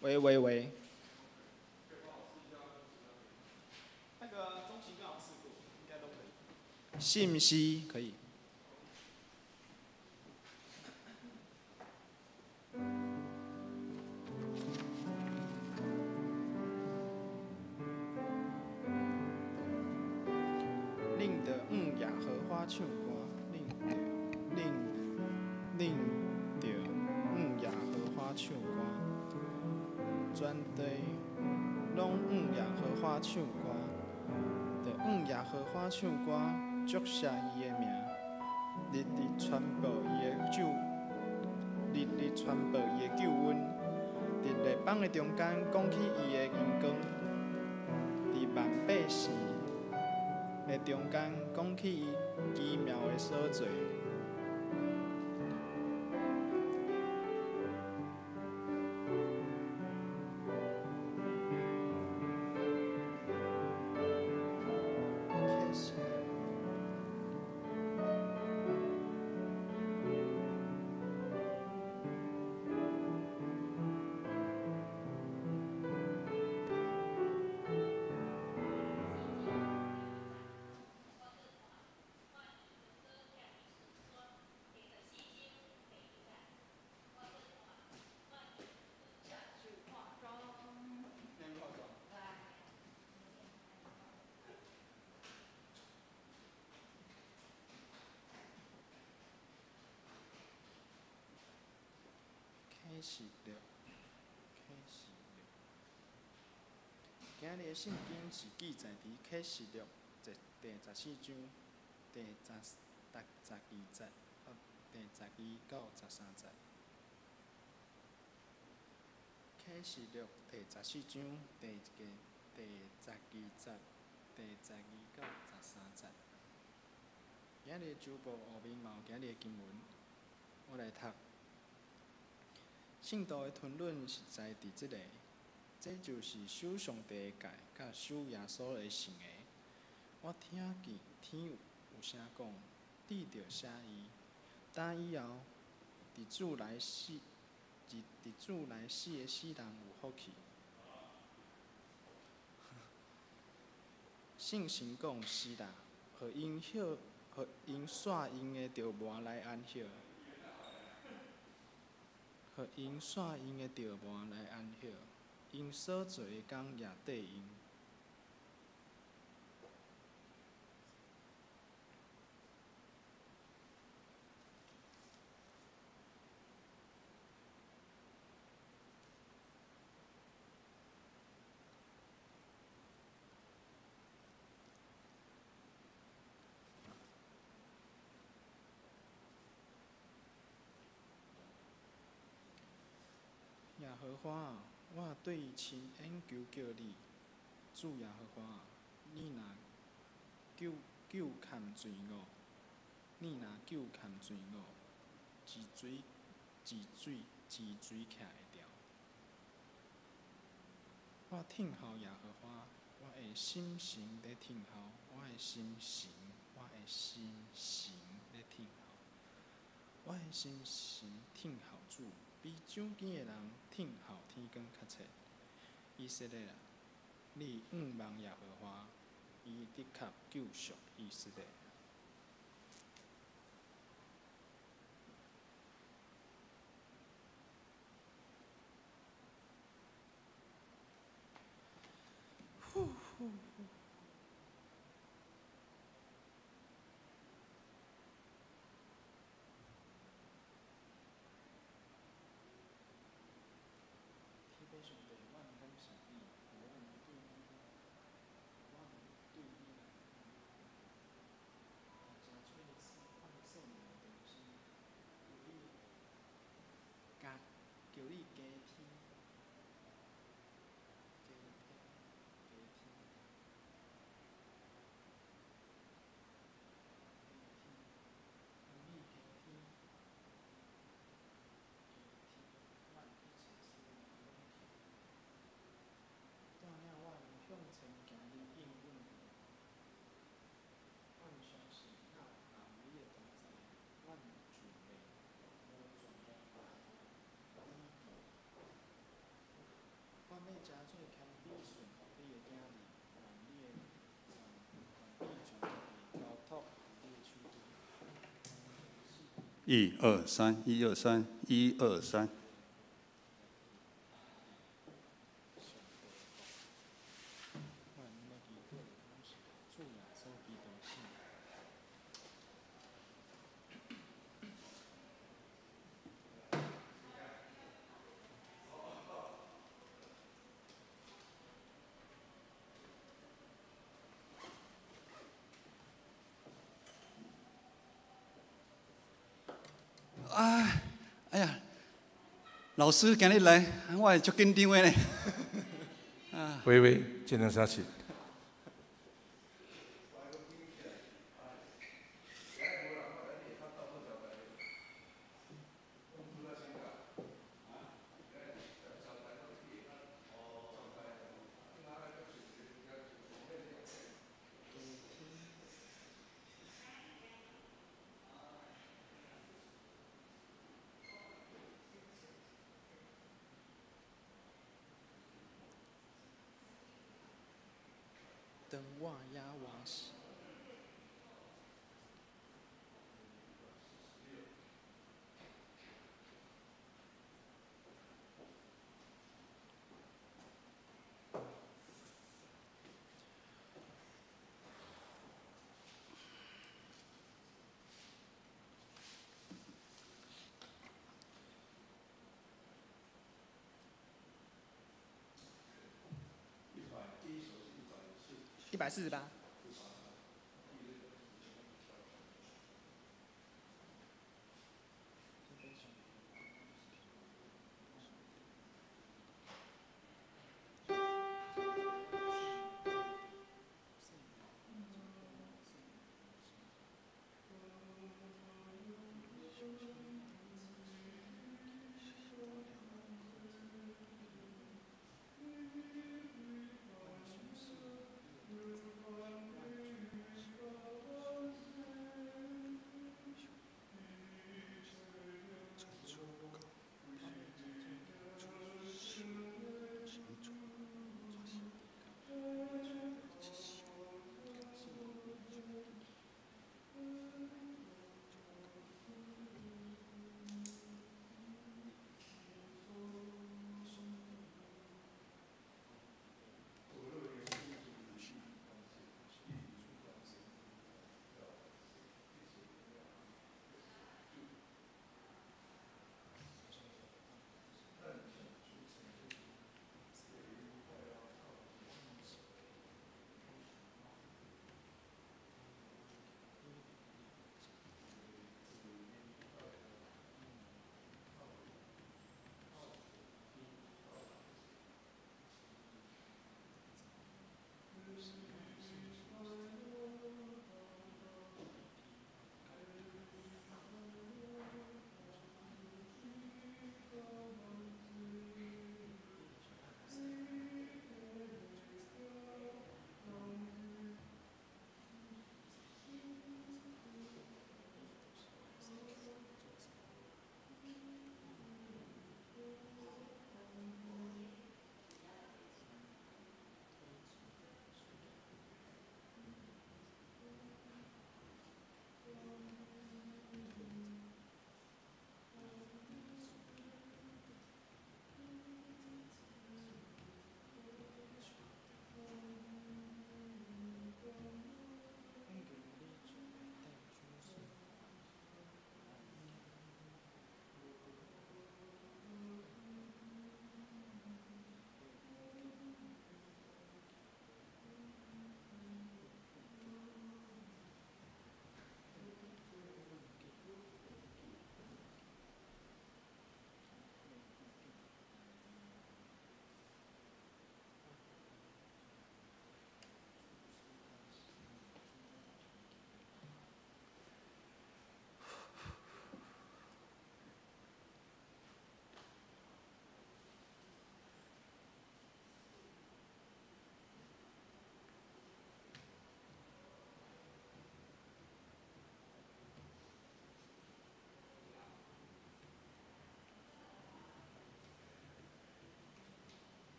喂喂喂。那个中型刚好试过，應該都可以。信息可以。恁著向耶和華唱歌，恁著恁恁著向耶和華唱歌，全地攏向耶和華唱歌，著向耶和華唱歌，祝謝伊的名，日日傳報伊的救，日日傳報伊的救恩，佇列邦的中間講起伊的榮光，佇萬百姓的中間講起伊奇妙的所做。啟示錄。啟示錄，啟示錄。今日的聖經是記載佇啟示錄第14章第12節第12到13節。啟示錄第14章第12節第12到13節。今日的周報後面嘛有今日的經文，我來讀。聖徒的吞忍實在佇這个，這就是守上帝的誡，佮守耶穌的聖言。我聽見天有聲講，你著寫伊。打以後，佇主內死，佇主內死的死人有福氣。聖神講是啦，予𪜶歇，予𪜶煞𪜶的著磨來安歇。予𪜶煞𪜶的著磨來安歇，𪜶所做的工也綴𪜶。耶和華啊，我對深淵求叫你，主耶和華啊，你若究勘罪惡，你若究勘罪惡，治水徛會牢。我聽候耶和華，我的心神咧聽候，我的心神，我的心神咧聽候，我的心神聽候主，比掌機的人聽候天光較切。以色列啊，你仰望耶和華，伊的確救贖以色列。呼呼呼。天父上帝，阮感謝你，予阮對你，予阮對你來。你順服你的囝兒，願你的願願意將家己交託佇你的手中。一二三，一二三，一二三。上帝講，阮的祈禱攏是主耶穌基督聖名。啊，哎呀，老師今日來，我會足緊張的呢。喂喂，這兩三次。當我猶活時。148。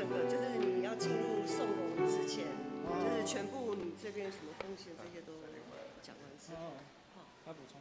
整个就是你要进入颂荣之前，就是全部你这边什么奉献这些都讲完之后，好。他补充。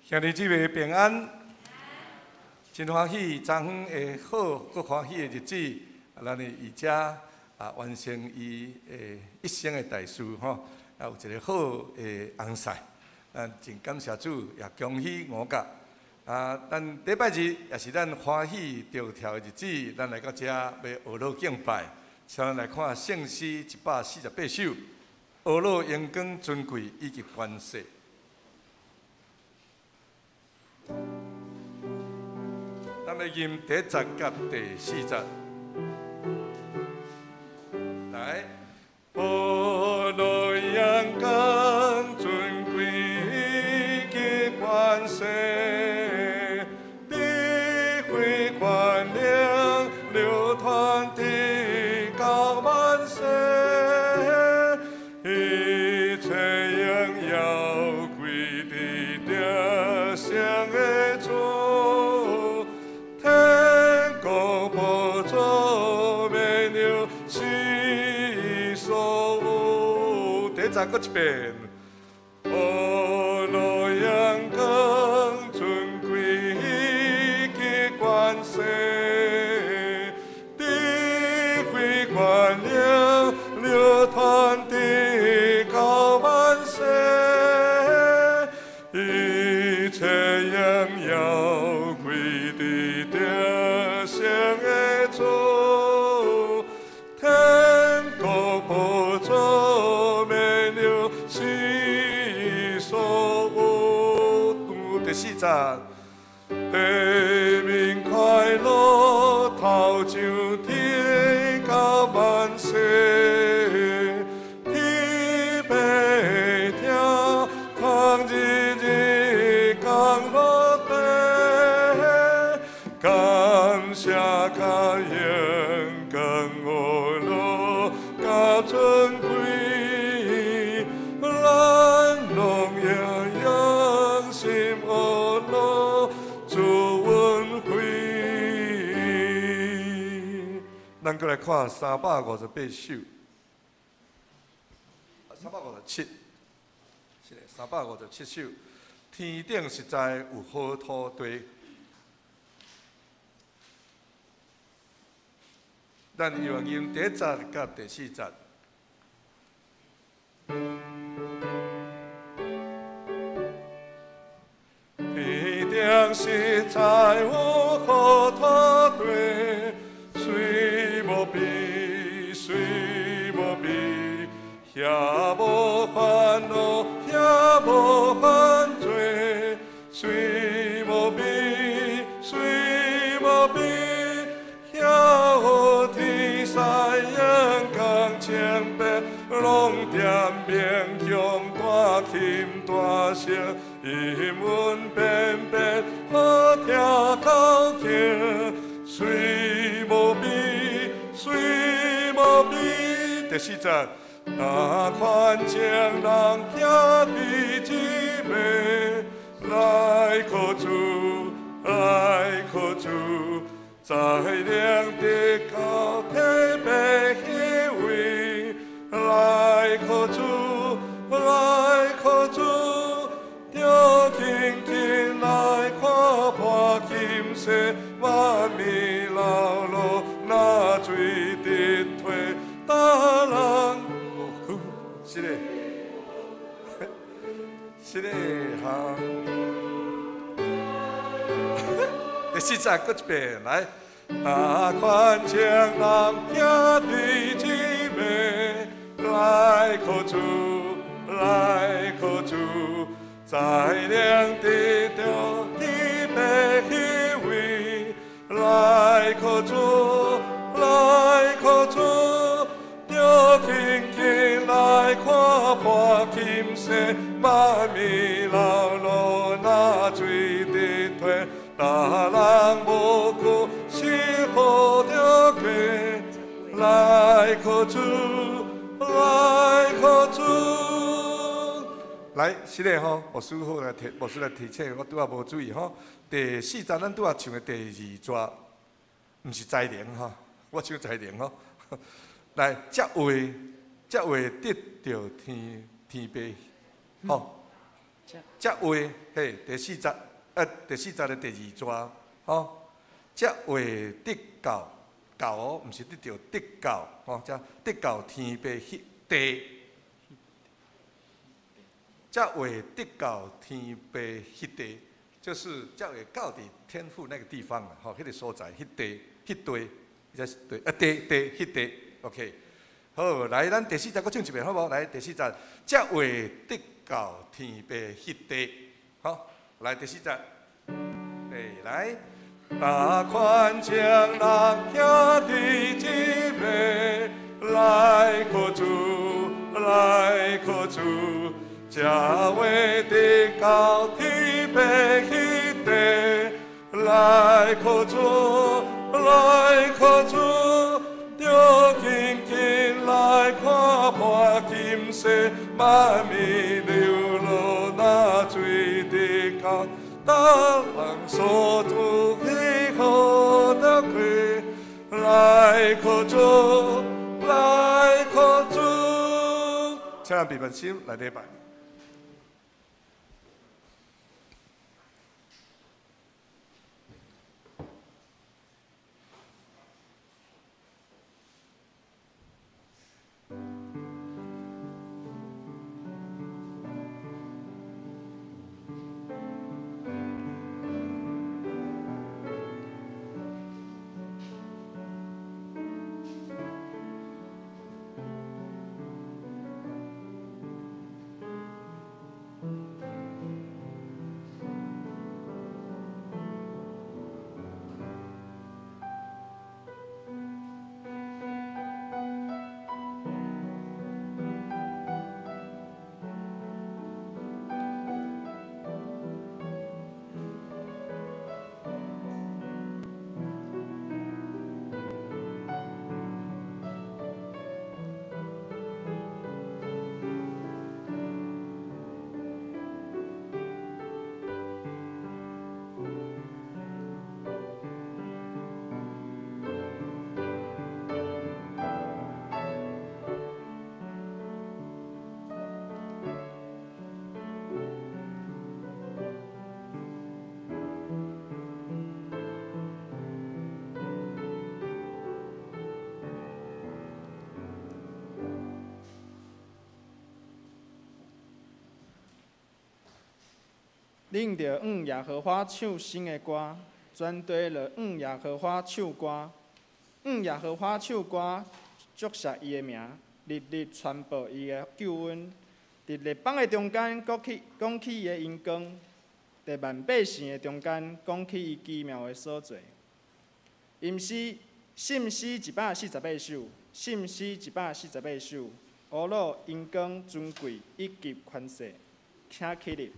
兄弟姊妹平安，真欢喜，昨昏的好，阁欢喜的日子，咱的姨姐啊完成伊的一生的大事吼，啊有一个好的翁婿，咱真感谢主，也恭喜五甲。啊，咱礼拜日也是咱欢喜著跳的日子，咱来到遮要学乐敬拜，先来看圣诗148首，学乐荣光尊贵以及权势。咱来吟第一节佮第四节，来。学乐荣光尊贵及权势，智慧权能流传直到万世，一切荣耀归伫得胜的主。天国宝座荣耀是所有。第一节阁一遍。学乐荣光尊贵及权势，智慧权能流传直到万世，一切荣耀归伫得胜的主。天国宝座荣耀是所有。第四节，地面快乐头上天到万世，天白听通日日降落地，感谢甲荣光学乐甲尊贵，咱拢要用心学乐主恩惠。咱阁来看358首，357，是嘞，357首。天顶实在有好土地，咱用吟第一节佮第四节。天顶实在有无比，晓天使勇敢清白，拢踮明向大琴大声，音韵变变好听够听，水无比，水无比。第四节，若款情人兄弟姊妹，来靠主，来靠主，才能得到天父彼位。来靠主，来靠主，着紧紧来看破今世万米流落，那水直退，大人无是的，是的，好。第四节阁一遍来，若款情人兄弟姊妹，来靠主，来靠主，才能得到天父彼位。来靠主，来靠主，着紧紧来看破今世万米流落，那水直退，大人无顾是好着过，来靠主，来靠主。来，是的吼，牧师好来提，牧师来提醒，我拄仔无注意吼。第四节咱拄仔唱的第二节，毋是才能吼，我唱才能吼。来，才会，才会得著天天父，吼。才会，嘿，第四节，第四节的第二节，吼，才会得到，到哦，毋是得著，得到，吼，才得到天父彼地。才会得到天父彼地，就是才会到伫天父那个地方啦，吼，彼个所在，彼地，彼地，才是对，地地彼地，OK。好，来，咱第四节阁唱一遍好无？来，第四节，才会得到天父彼地，好，来第四节，来，若款情人兄弟姊妹，来靠主，来靠主。才会得到天父彼地，来靠主，来靠主，着紧紧来看破今世万米流落那水直到，大人所住彼好得过，来靠主，来靠主，请咱闭目心来礼拜。领著向耶和华唱新的歌，全地就向耶和华唱歌，向耶和华唱歌，祝谢伊的名，日日传报伊的救恩。伫列邦的中间，讲起伊的荣光；伫万百姓的中间，讲起伊奇妙的所做。吟诗，信诗148首，信诗148首，阿鲁荣光尊贵以及权势，请起立。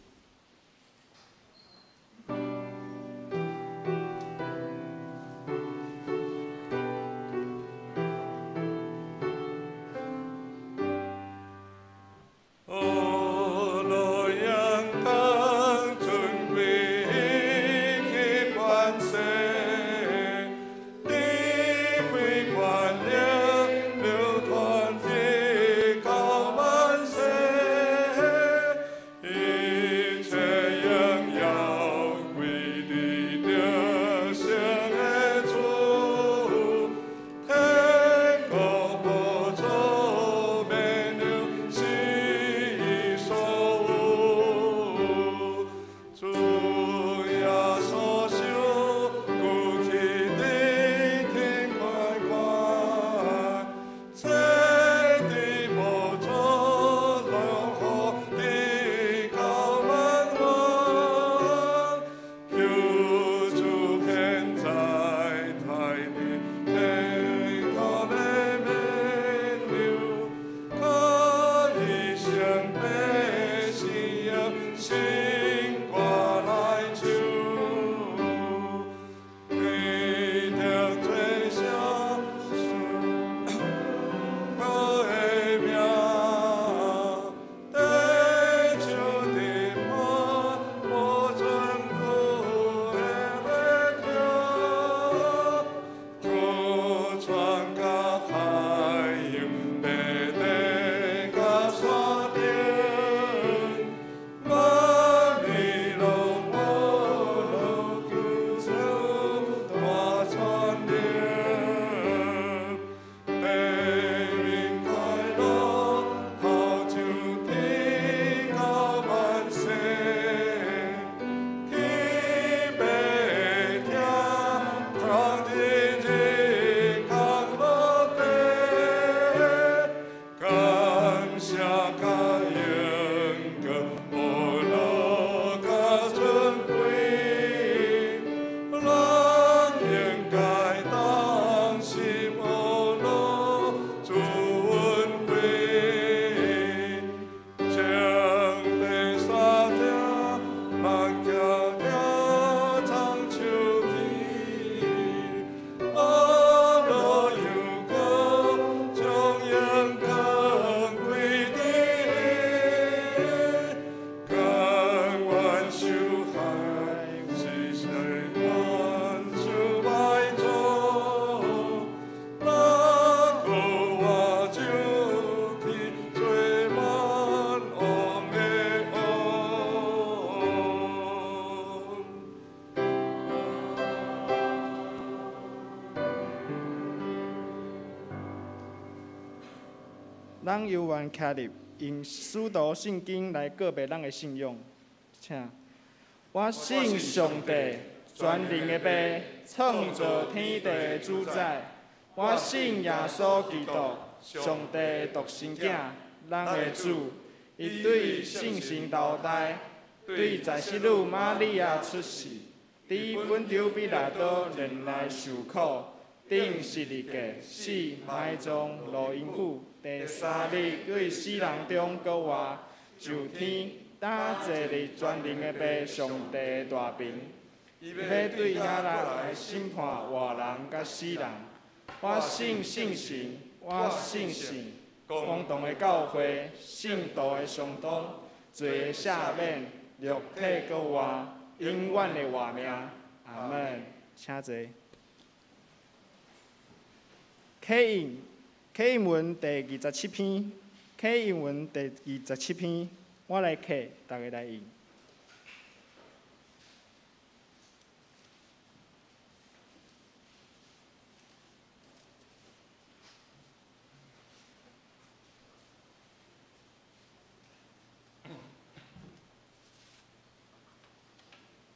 咱犹原徛立，用使徒信经来告白咱的信仰，请。我信上帝，全能的父，创造天地的主宰。我信耶稣基督，上帝的独生囝，咱的主。伊对圣神投胎，对在圣女玛利亚出世，伫本丢彼拉多忍耐受苦，钉十字架，死，埋葬，落阴府。第三日，对死人中阁活，上天，搭坐伫全能的父上帝的大爿，伊欲对遐来审判活人佮死人。我信圣神，我信圣公同的教会，圣徒的相通，罪的赦免，肉体阁活，永远的活命。阿门。请坐。启印。启印文第二十七篇，启印文第二十七篇，我来启，大家来应。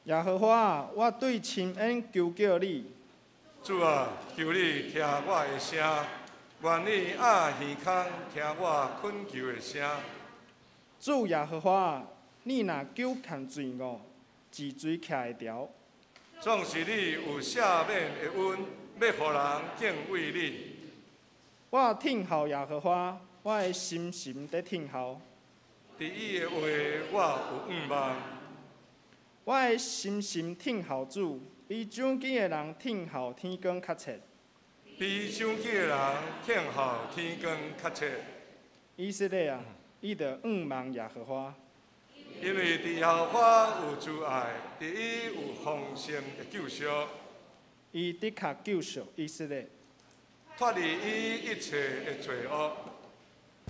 耶和华，我对深渊求叫你。主啊，求你听我的声。愿你掩耳孔听我恳求的声。主耶和华，你若久欠罪恶，治罪徛会牢？總是你有赦免的恩，欲予人敬畏你。我聽候耶和華，我的心神佇聽候。佇伊的話，我有向望。我的心神聽候主，比傷緊的人聽候天光較切。比傷緊的人聽候天光較切。以色列啊，你著向望耶和華。因為佇耶和華有慈愛，佇伊有豐盛的救贖。伊的確救贖以色列，脫離伊一切的罪惡。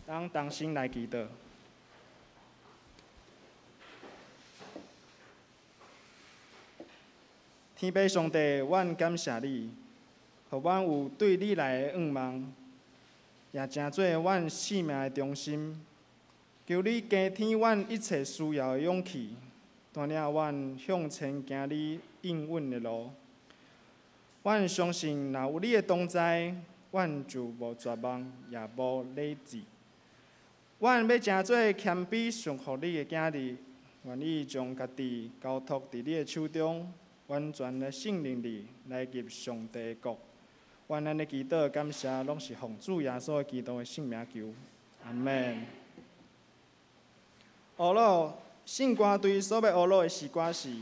咱同心來祈禱。天父上帝，阮感謝你，予阮有對你來的向望，也成做阮生命的中心。求你加添阮一切需要的勇氣，帶領阮向前行你應允的路。阮相信，若有你的同在，阮就無絕望，也無理智。阮欲成做謙卑順服你的囝兒，願意將家己交託佇你的手中，完全的信任你，來入上帝的國。阮按呢祈禱感謝，攏是奉主耶穌基督的聖名求，阿門。呵咾聖歌隊所欲呵咾的詩歌是，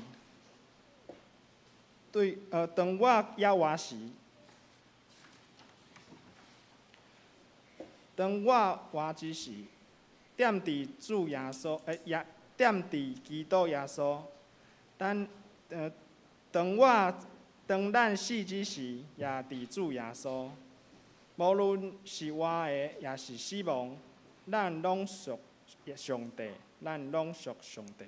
對，當我猶活時，當我活之時，踮佇主耶穌，也踮佇基督耶穌，但，當我當咱死之時，也佇主耶穌。無論是活的，抑是死亡，咱攏屬上帝，咱攏屬上帝。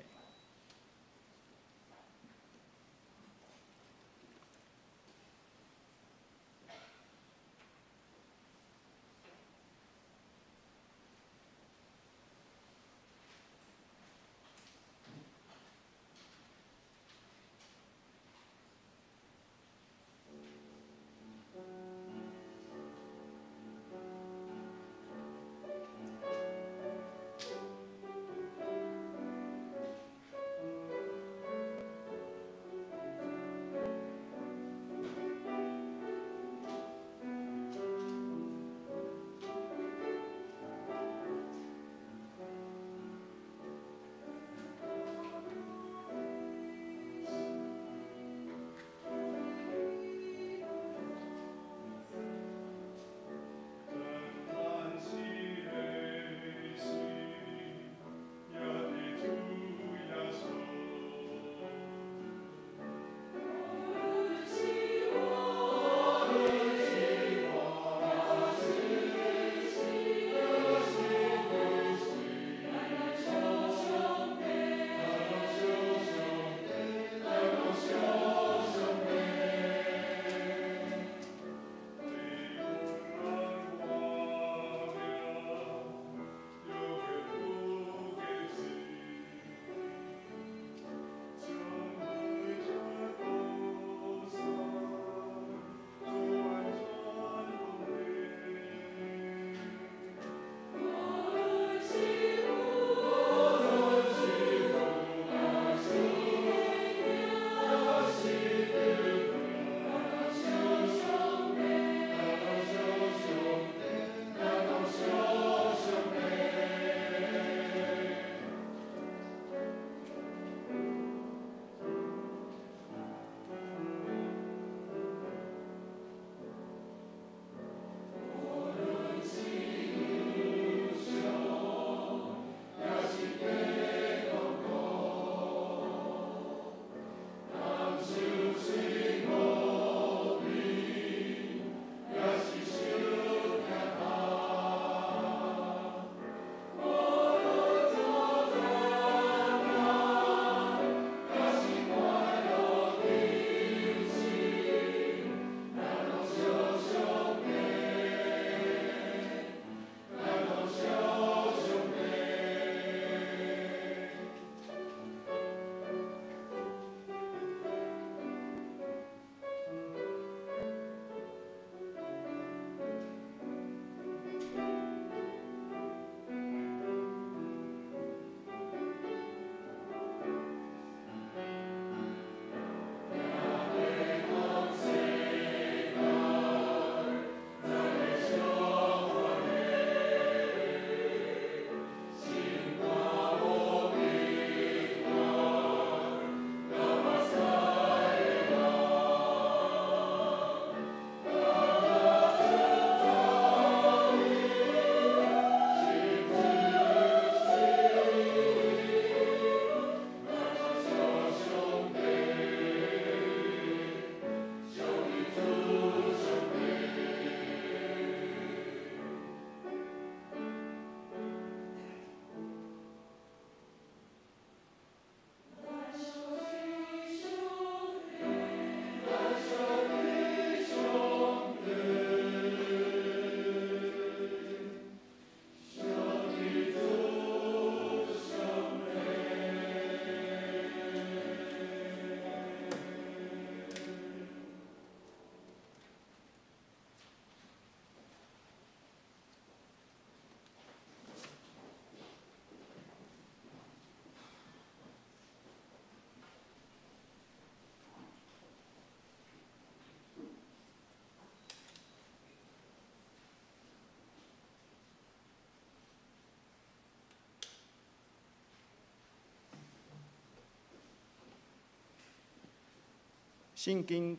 聖經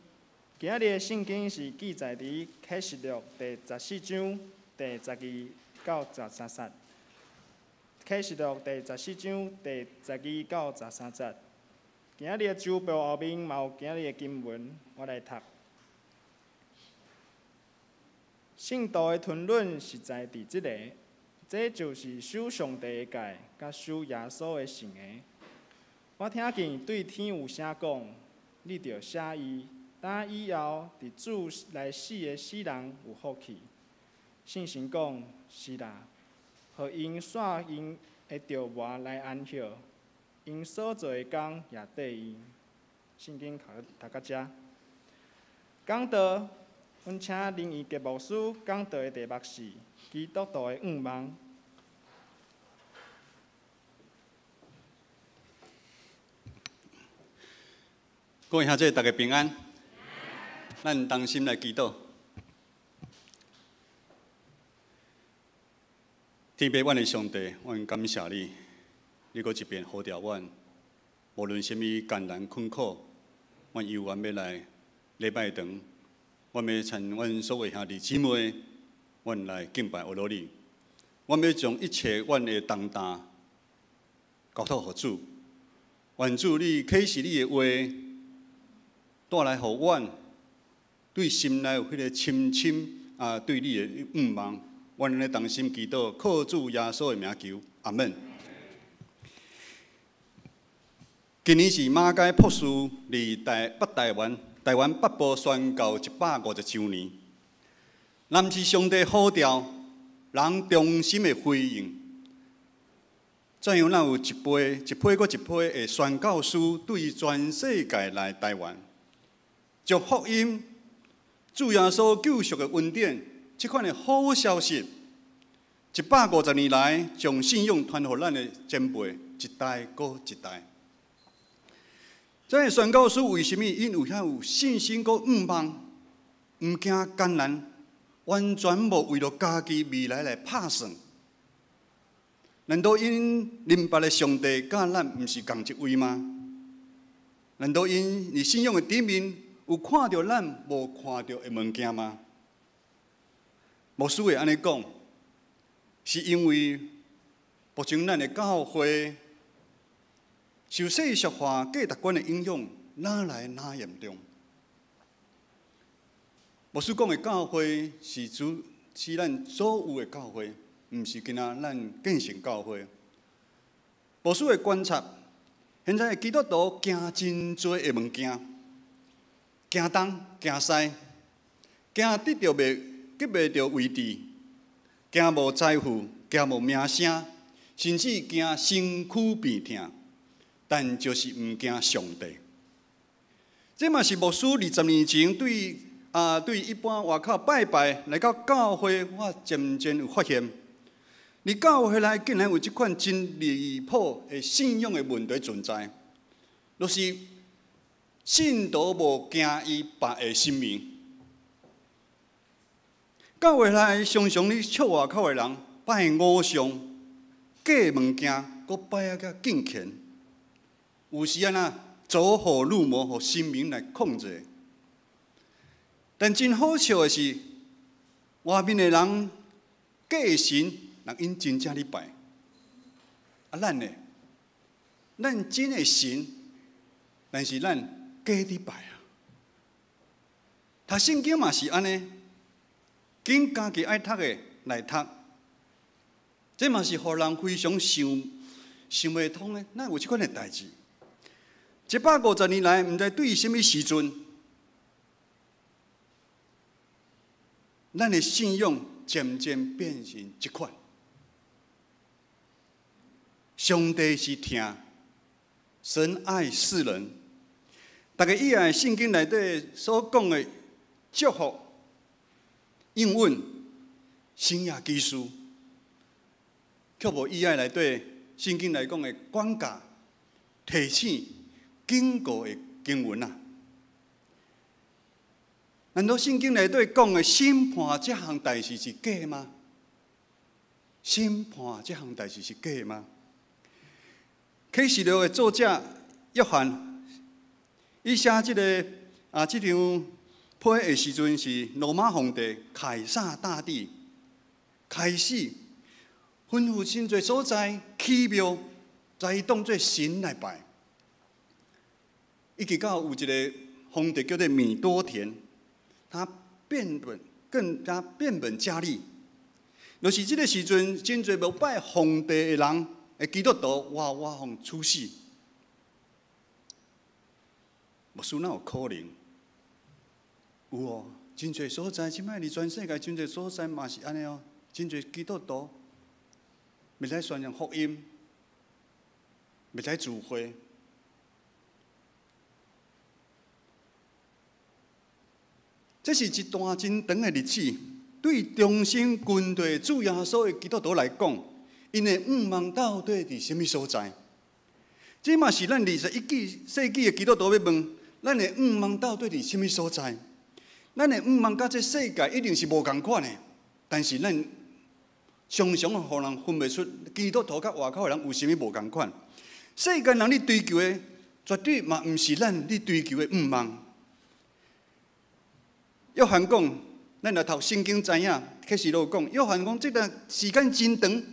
今仔日的聖經是記載佇啟示錄第14章第12到13節。啟示錄第十四章第十二到十三節。今仔日的周報後面嘛有今仔日的經文，我來讀。聖徒的吞忍實在佇這个，這就是守上帝的誡，佮守耶穌的聖言。我聽見對天有聲講：你著寫伊，打以後佇主來死的死人有福氣。聖神講：是啦，予𪜶煞𪜶的著磨來安息，𪜶所做的工也綴𪜶。聖經讀讀到遮。講道，阮請林義傑牧師講道的題目是基督徒的願望。各位兄弟，大家平安。咱同心來祈禱。天父，阮的上帝，阮感謝你，你閣一遍呼召阮，無論啥物艱難困苦，阮猶原欲來禮拜堂，阮欲參阮所有兄弟姊妹，阮來敬拜阿羅你。阮欲將一切阮的重擔交託予主，願主你啟示你的話，帶來予阮對心內有彼个深深啊對你的願望，阮來同心祈禱，靠主耶穌的名求，阿門。今年是馬偕博士佇台北台灣，台灣北部宣教150週年，若毋是上帝呼召，人衷心的回應，怎樣咱有一批一批閣一批的宣教師對全世界來台灣，將福音、主耶穌救贖的恩典，這款的好消息，150年來將信仰傳予咱的前輩，一代閣一代。這个宣教師為啥物𪜶有遐有信心閣願望，毋驚艱難，完全無為著家己未來來拍算？難道𪜶認捌的上帝佮咱毋是仝一位嗎？難道𪜶佇信仰的頂面有看著咱無看著的物件嗎？牧師會按呢講，是因為目前咱的教會受世俗化價值觀的影響，愈來愈嚴重。牧師講的教會是指是咱所有的教會，毋是干焦咱建成教會。牧師的觀察，現在的基督徒驚真濟的物件，驚東驚西，驚得著袂得袂著位置，驚無財富，驚無名聲，甚至驚身軀病痛，但就是毋驚上帝。這嘛是牧師20年前對啊對一般外口拜拜來到教會，我漸漸有發現，佇教會內竟然有這款真離譜的信仰的問題存在，就是信徒無驚伊別的神明。教會內常常咧笑外口的人拜偶像、假物件，閣拜啊較敬虔。有時按怎走火入魔，予神明來控制。但真好笑的是，外面的人假神，人𪜶真正咧拜。啊，咱呢？咱真的神，但是咱假佇拜啊。讀聖經嘛是按呢，揀家己愛讀的來讀，這嘛是予人非常想想袂通的。哪有這款的代誌？150年來，毋知對啥物時陣，咱的信仰漸漸變成這款。上帝是疼，神愛世人。大家以來聖經內底所講的祝福、應允、神蹟奇事，卻無以愛內底聖經來講的管教、提醒、警告的經文啊。難道聖經內底講的審判這項代誌是假嗎？審判這項代誌是假嗎？啟示錄的作者約翰，伊寫這个啊，這張批的時陣是羅馬皇帝凱撒大帝開始吩咐真濟所在起廟，來當做神來拜。一直到有一個皇帝叫做米多田，他變本更加變本加厲。就是這個時陣，真濟無拜皇帝的人的基督徒，哇哇予處死。牧師哪有可能？有哦，真濟所在，這擺佇全世界真濟所在嘛是按呢哦，真濟基督徒袂使宣揚福音，袂使聚會。這是一段真長的日子，對忠心跟隨主耶穌的基督徒來講，𪜶的向望到底佇啥物所在？這嘛是咱21世紀的基督徒欲問：咱的向望到底佇啥物所在？咱的向望佮這世界一定是無仝款的，但是咱常常予人分袂出基督徒佮外口的人有啥物無仝款。世間人咧追求的，絕對嘛毋是咱咧追求的向望。約翰講，咱來讀聖經知影，啟示錄講，約翰講這段時間真長，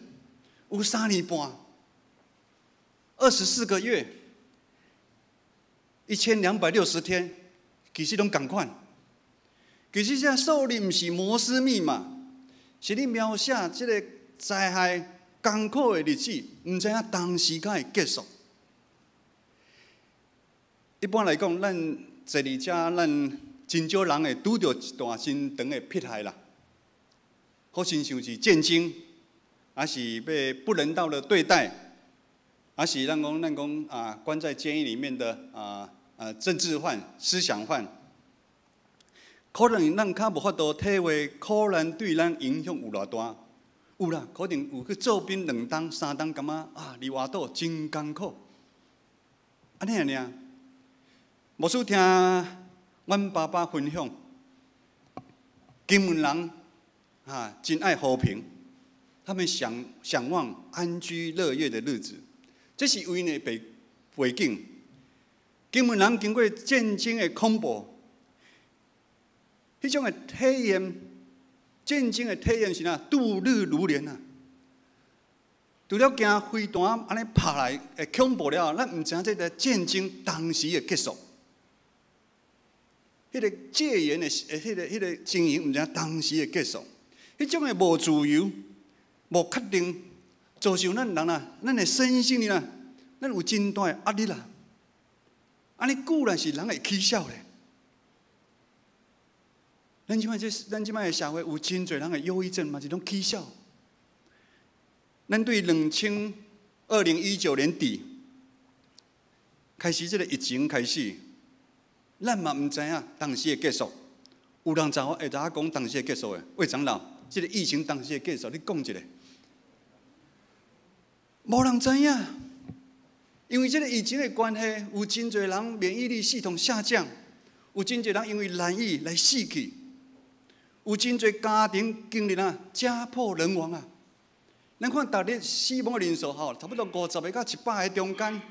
有3年半，24個月，1260天，其實攏仝款。其實這數字毋是摩斯密碼，是咧描寫這個災害艱苦的日子，毋知影當時敢會結束。一般來講，咱坐佇遮，咱真少人會拄著一段真長的迫害啦，好親像是戰爭，抑是被不人道的對待，抑是咱講啊，關在監獄裡面的啊政治犯、思想犯，可能咱較無法度體會苦難對咱影響有偌大，有啦，可能有去做兵2冬、3冬，感覺啊，佇外島真艱苦，按呢爾。牧師聽阮爸爸分享，金門人啊，真愛和平，他們想望安居樂業的日子，這是𪜶的背景。金門人經過戰爭的恐怖，彼種的體驗，戰爭的體驗是啥？度日如年啊！除了驚飛彈按呢拍來會恐怖了，咱毋知影這个戰爭當時會結束。彼個戒嚴的彼個情形，毋知影當時會結束。彼種的無自由、無確定，造成咱人啊，咱的身心靈啊，咱有真大的壓力啦。按呢久了是人會起痟咧。咱這擺的社會有真濟人的憂鬱症嘛，是攏起痟。咱對2019年底開始，這個疫情開始，咱嘛毋知影當時會結束。有人知影會知影講當時會結束的？魏長老，這個疫情當時會結束，你講一下。無人知影，因為這個疫情的關係，有真濟人免疫力系統下降，有真濟人因為染疫來死去，有真濟家庭經歷啊家破人亡啊。咱看逐日死亡的人數吼，差不多50個佮100個中間，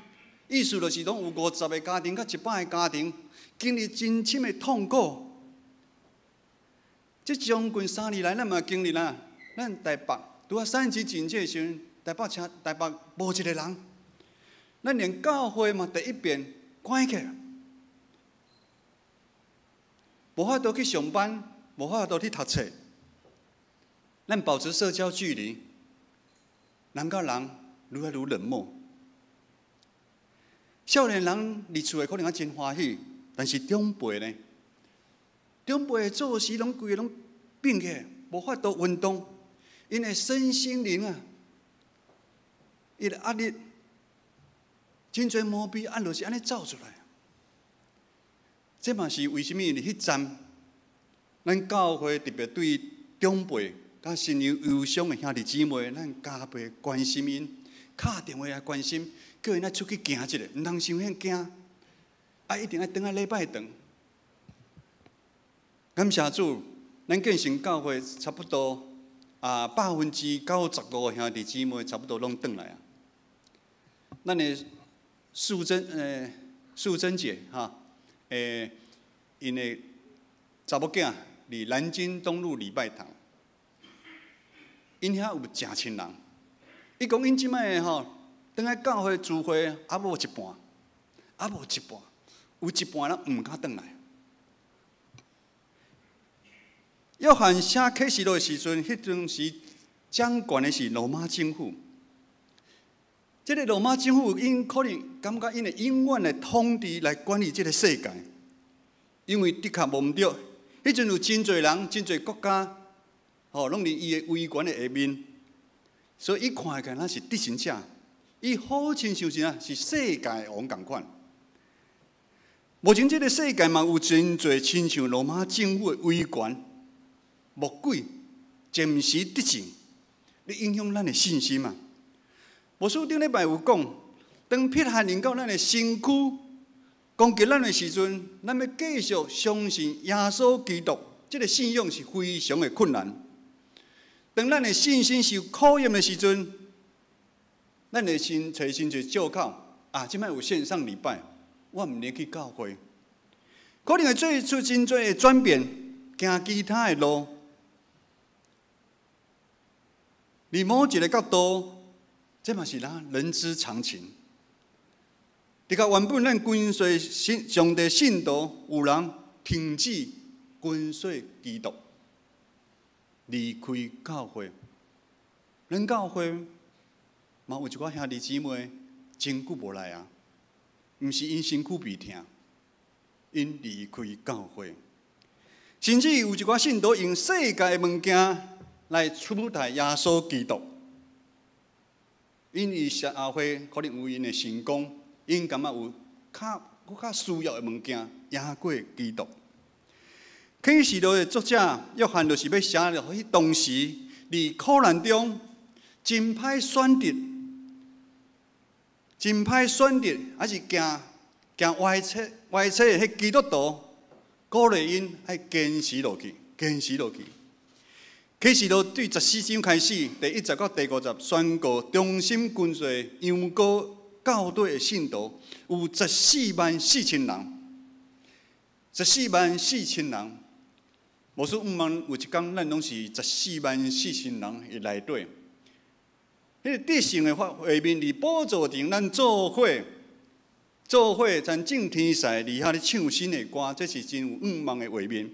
意思就是講有50個家庭佮100個家庭經歷真深的痛苦。這將近3年來，咱嘛經歷啦。咱台北拄仔三級警戒時陣，台北無一個人，咱連教會嘛第一遍關起來，無法度去上班，無法度去讀冊，咱保持社交距離。人佮人愈來愈冷漠。少年人佇厝的可能還真歡喜，但是長輩呢？長輩作息攏規个攏變去，無法度運動，𪜶的身心靈啊，伊的壓力，真濟毛病按就是按呢走出來。這嘛是為啥物佇彼站，咱教會特別對長輩佮身有憂傷的兄弟姊妹，咱加倍關心𪜶，敲電話來關心，叫𪜶愛出去行一下，毋通傷顯驚，啊，一定愛轉來禮拜堂。感謝主，咱建成教會差不多啊95%兄弟姊妹差不多攏轉來啊。咱的素貞姐哈， 𪜶的查某囝佇南京東路禮拜堂，𪜶遐有誠千人。伊講𪜶這擺吼，轉來教會聚會，猶無一半，猶無一半，有一半人毋敢轉來。約翰寫啟示錄的時陣，彼陣時掌權的是羅馬政府。這个羅馬政府，𪜶可能感覺𪜶會永遠來統治來管理這个世界，因為的確無毋對。彼陣有真濟人、真濟國家，吼，攏佇伊的威權的下面，所以伊看起來若是得勝者，伊好親像是啊，是世界王仝款。目前這个世界嘛有真濟親像羅馬政府的威權、魔鬼、暫時得勝，咧影響咱的信心啊。牧師頂禮拜有講，當迫害臨到咱的身軀攻擊咱的時陣，咱欲繼續相信耶穌基督，這个信仰是非常的困難。當咱的信心受考驗的時陣，咱會先揣真濟借口啊！這擺有線上禮拜，我毋免去教會，可能會做出真濟的轉變，行其他的路。佇某一个角度，這嘛是咱人之常情。的確，原本咱跟隨信上帝信徒，有人停止跟隨基督，離開教會。咱教會嘛有一寡兄弟姊妹真久無來啊，毋是𪜶身軀病疼，𪜶離開教會，甚至有一寡信徒用世界的物件來取代耶穌基督。𪜶佇社會可能有𪜶的成功，𪜶感覺有較閣較需要的物件贏過基督。啟示錄的作者約翰就是欲寫落彼當時佇苦難中真歹選擇，真歹選擇，還是行行歪車歪車的彼基督徒，鼓勵𪜶愛堅持落去，堅持落去。啟示錄對14章開始，第一節到第五節宣告忠心跟隨羊羔到底的信徒有十四萬四千人，十四萬四千人。牧師毋問有一工，咱攏是十四萬四千人的內底。彼个得勝的畫面，佇寶座頂，咱做伙做伙，參眾天使佇遐咧唱新的歌，這是真有向望的畫面。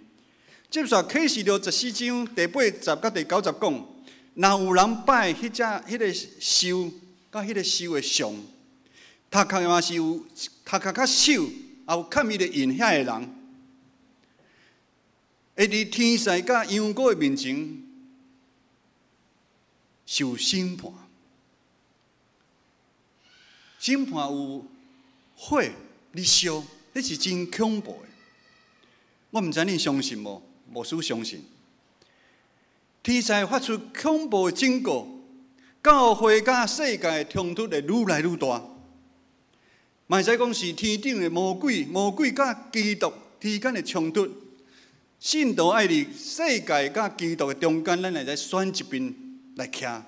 接續啟示錄14章第八節佮第九節講，若有人拜彼隻彼个獸，佮彼个獸的像，頭殼嘛是有頭殼佮手，也有嵌伊的印遐的人，會佇天使佮羊羔的面前受審判。審判有火咧燒，彼是真恐怖的。我毋知恁相信無？牧師相信，天使發出恐怖的警告，教會佮世界的衝突會愈來愈大。嘛會使講是天頂的魔鬼，魔鬼佮基督之間的衝突。信徒愛佇世界佮基督的中間，咱會使選一邊來徛。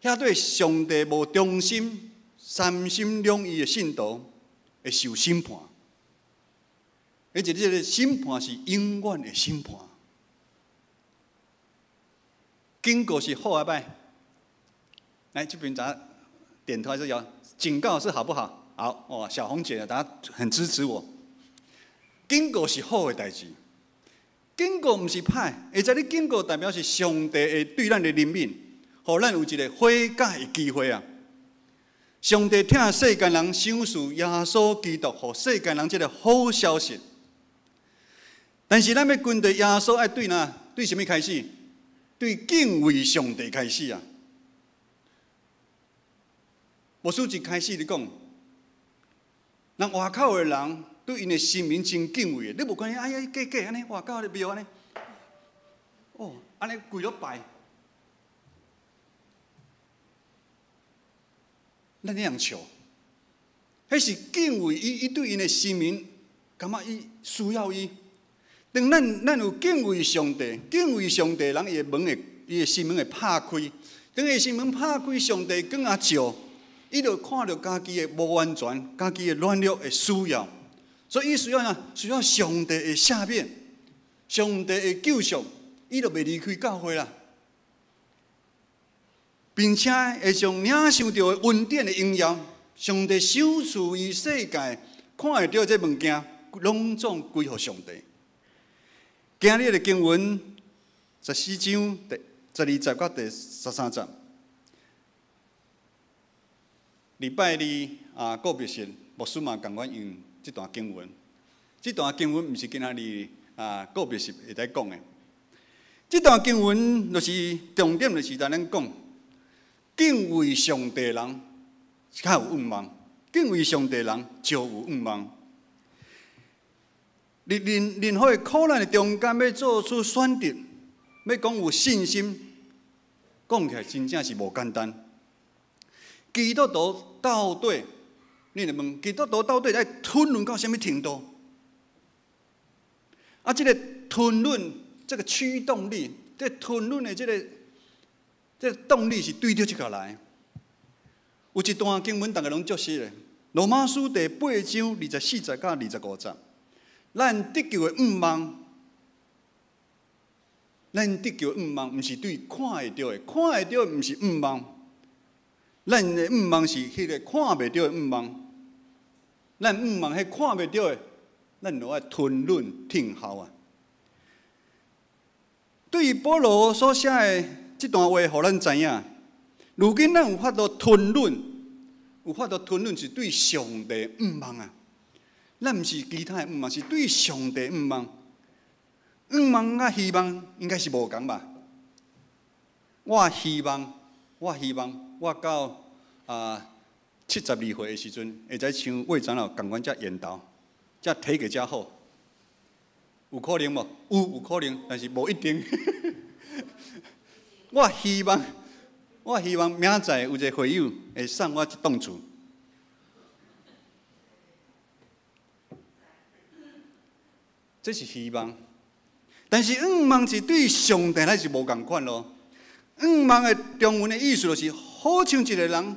遐對上帝無忠心、三心兩意的信徒會受審判。而且這个審判是永遠的審判。警告是好抑歹？來這邊咱點頭還是搖？警告是好不好？好哦，小紅姐，大家很支持我。警告是好的代誌，警告毋是歹，會使你警告代表是上帝會對咱的憐憫，予咱有一个悔改的機會啊！上帝疼世間人，賞賜耶穌基督，予世間人這个好消息。但是咱欲跟隨耶穌，愛對哪？對啥物開始？對敬畏上帝開始啊！牧師一開始就講，人外口的人對𪜶的神明真敬畏的，你無看伊哎呀假假按呢，外口的廟按呢，哦，按呢跪落拜，咱那樣笑，彼是敬畏伊，伊對𪜶的神明感覺伊需要伊。當咱有敬畏上帝，敬畏上帝，人伊的門會，伊的心門會拍開。當伊的心門拍開，上帝光仔照，伊就看著家己的無完全，家己的軟弱的需要。所以伊需要啥？需要上帝的赦免，上帝的救贖，伊就袂離開教會啦，並且會將領受著的恩典的榮耀，上帝賞賜伊世界看會著這物件，攏總歸予上帝。今日的經文14章第12節到第13節，禮拜二啊告別式，牧師嘛共阮用這段經文。這段經文毋是今仔日啊告別式會使講的。這段經文就是重點，就是在咱講敬畏上帝的人較有向望，敬畏上帝的人就有向望。佇任何的苦難的中間，欲做出選擇，欲講有信心，講起來真正是無簡單。基督徒到底，你來問基督徒到底愛吞忍到啥物程度？啊，這个吞忍，這个驅動力，這个吞忍的這个動力是對著這个來。有一段經文，逐家攏足熟的，《羅馬書》第八章24節到25節。咱得救的向望，咱得救的向望，毋是對看會著的，看會著的毋是向望，咱的向望是彼个看袂著的向望。咱向望彼看袂著的，咱就愛吞忍聽候啊。對於保羅所寫的這段話，予咱知影，如今咱有法度吞忍，有法度吞忍是對上帝向望啊。咱毋是其他的向望，是對上帝向望。向望佮希望應該是無仝吧？我希望，我希望我到72歲的時陣，會使像魏長老仝款遮緣投，遮體格遮好。有可能無？有可能，但是無一定。我希望，我希望明仔載有一个會友會送我一棟厝。這是希望，但是向望是對上帝乃是無仝款咯。向望的中文的意思就是，好像一个人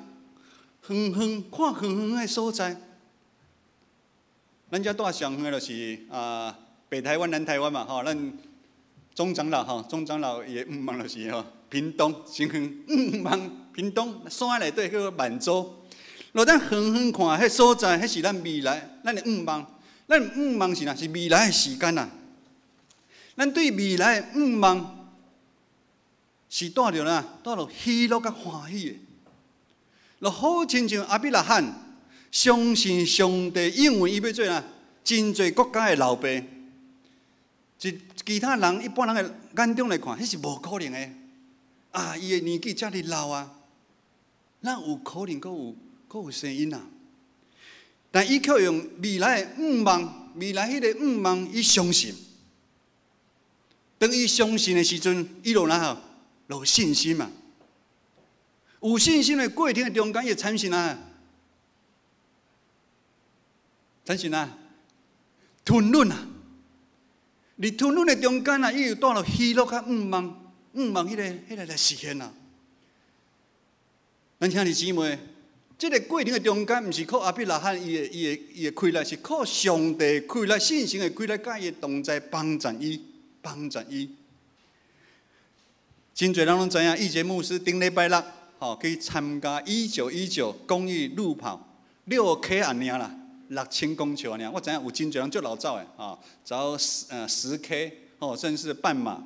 遠遠看遠遠的所在。咱遮住上遠的就是啊，北台灣、南台灣嘛，吼，咱總長老吼，總長老伊的向望就是吼，屏東先遠向望屏東山內底叫做滿洲。若咱遠遠看彼所在，彼是咱未來，咱的向望。咱向望是啥？是未來的時間啊！咱對未來的向望是帶著啥？帶著喜樂佮歡喜的。就好親像亞伯拉罕相信上帝應允伊欲做啥？真濟國家的老爸。其他人一般人的眼中來看，彼是無可能的。啊，伊的年紀遮爾老啊，哪有可能閣有生嬰啊？但伊卻用未來的向望，未來彼个向望，伊相信。當伊相信的時陣，伊就哪吼，就有信心嘛。有信心的過程的中間，伊會產生啥？產生啥？吞忍啊！佇吞忍的中間啊，伊又帶來喜樂佮向望，向望彼个來實現啊。咱兄弟姊妹，這个過程的中間，毋是靠亞伯拉罕伊的氣力，是靠上帝氣力、信心的氣力，佮伊的同在幫助伊，幫助伊。真濟人攏知影，易杰牧師頂禮拜六吼去參加1919公益路跑6K 按呢啦，6000公尺按呢。我知影有真濟人足𠢕走的，吼，走10K 吼，甚至半馬。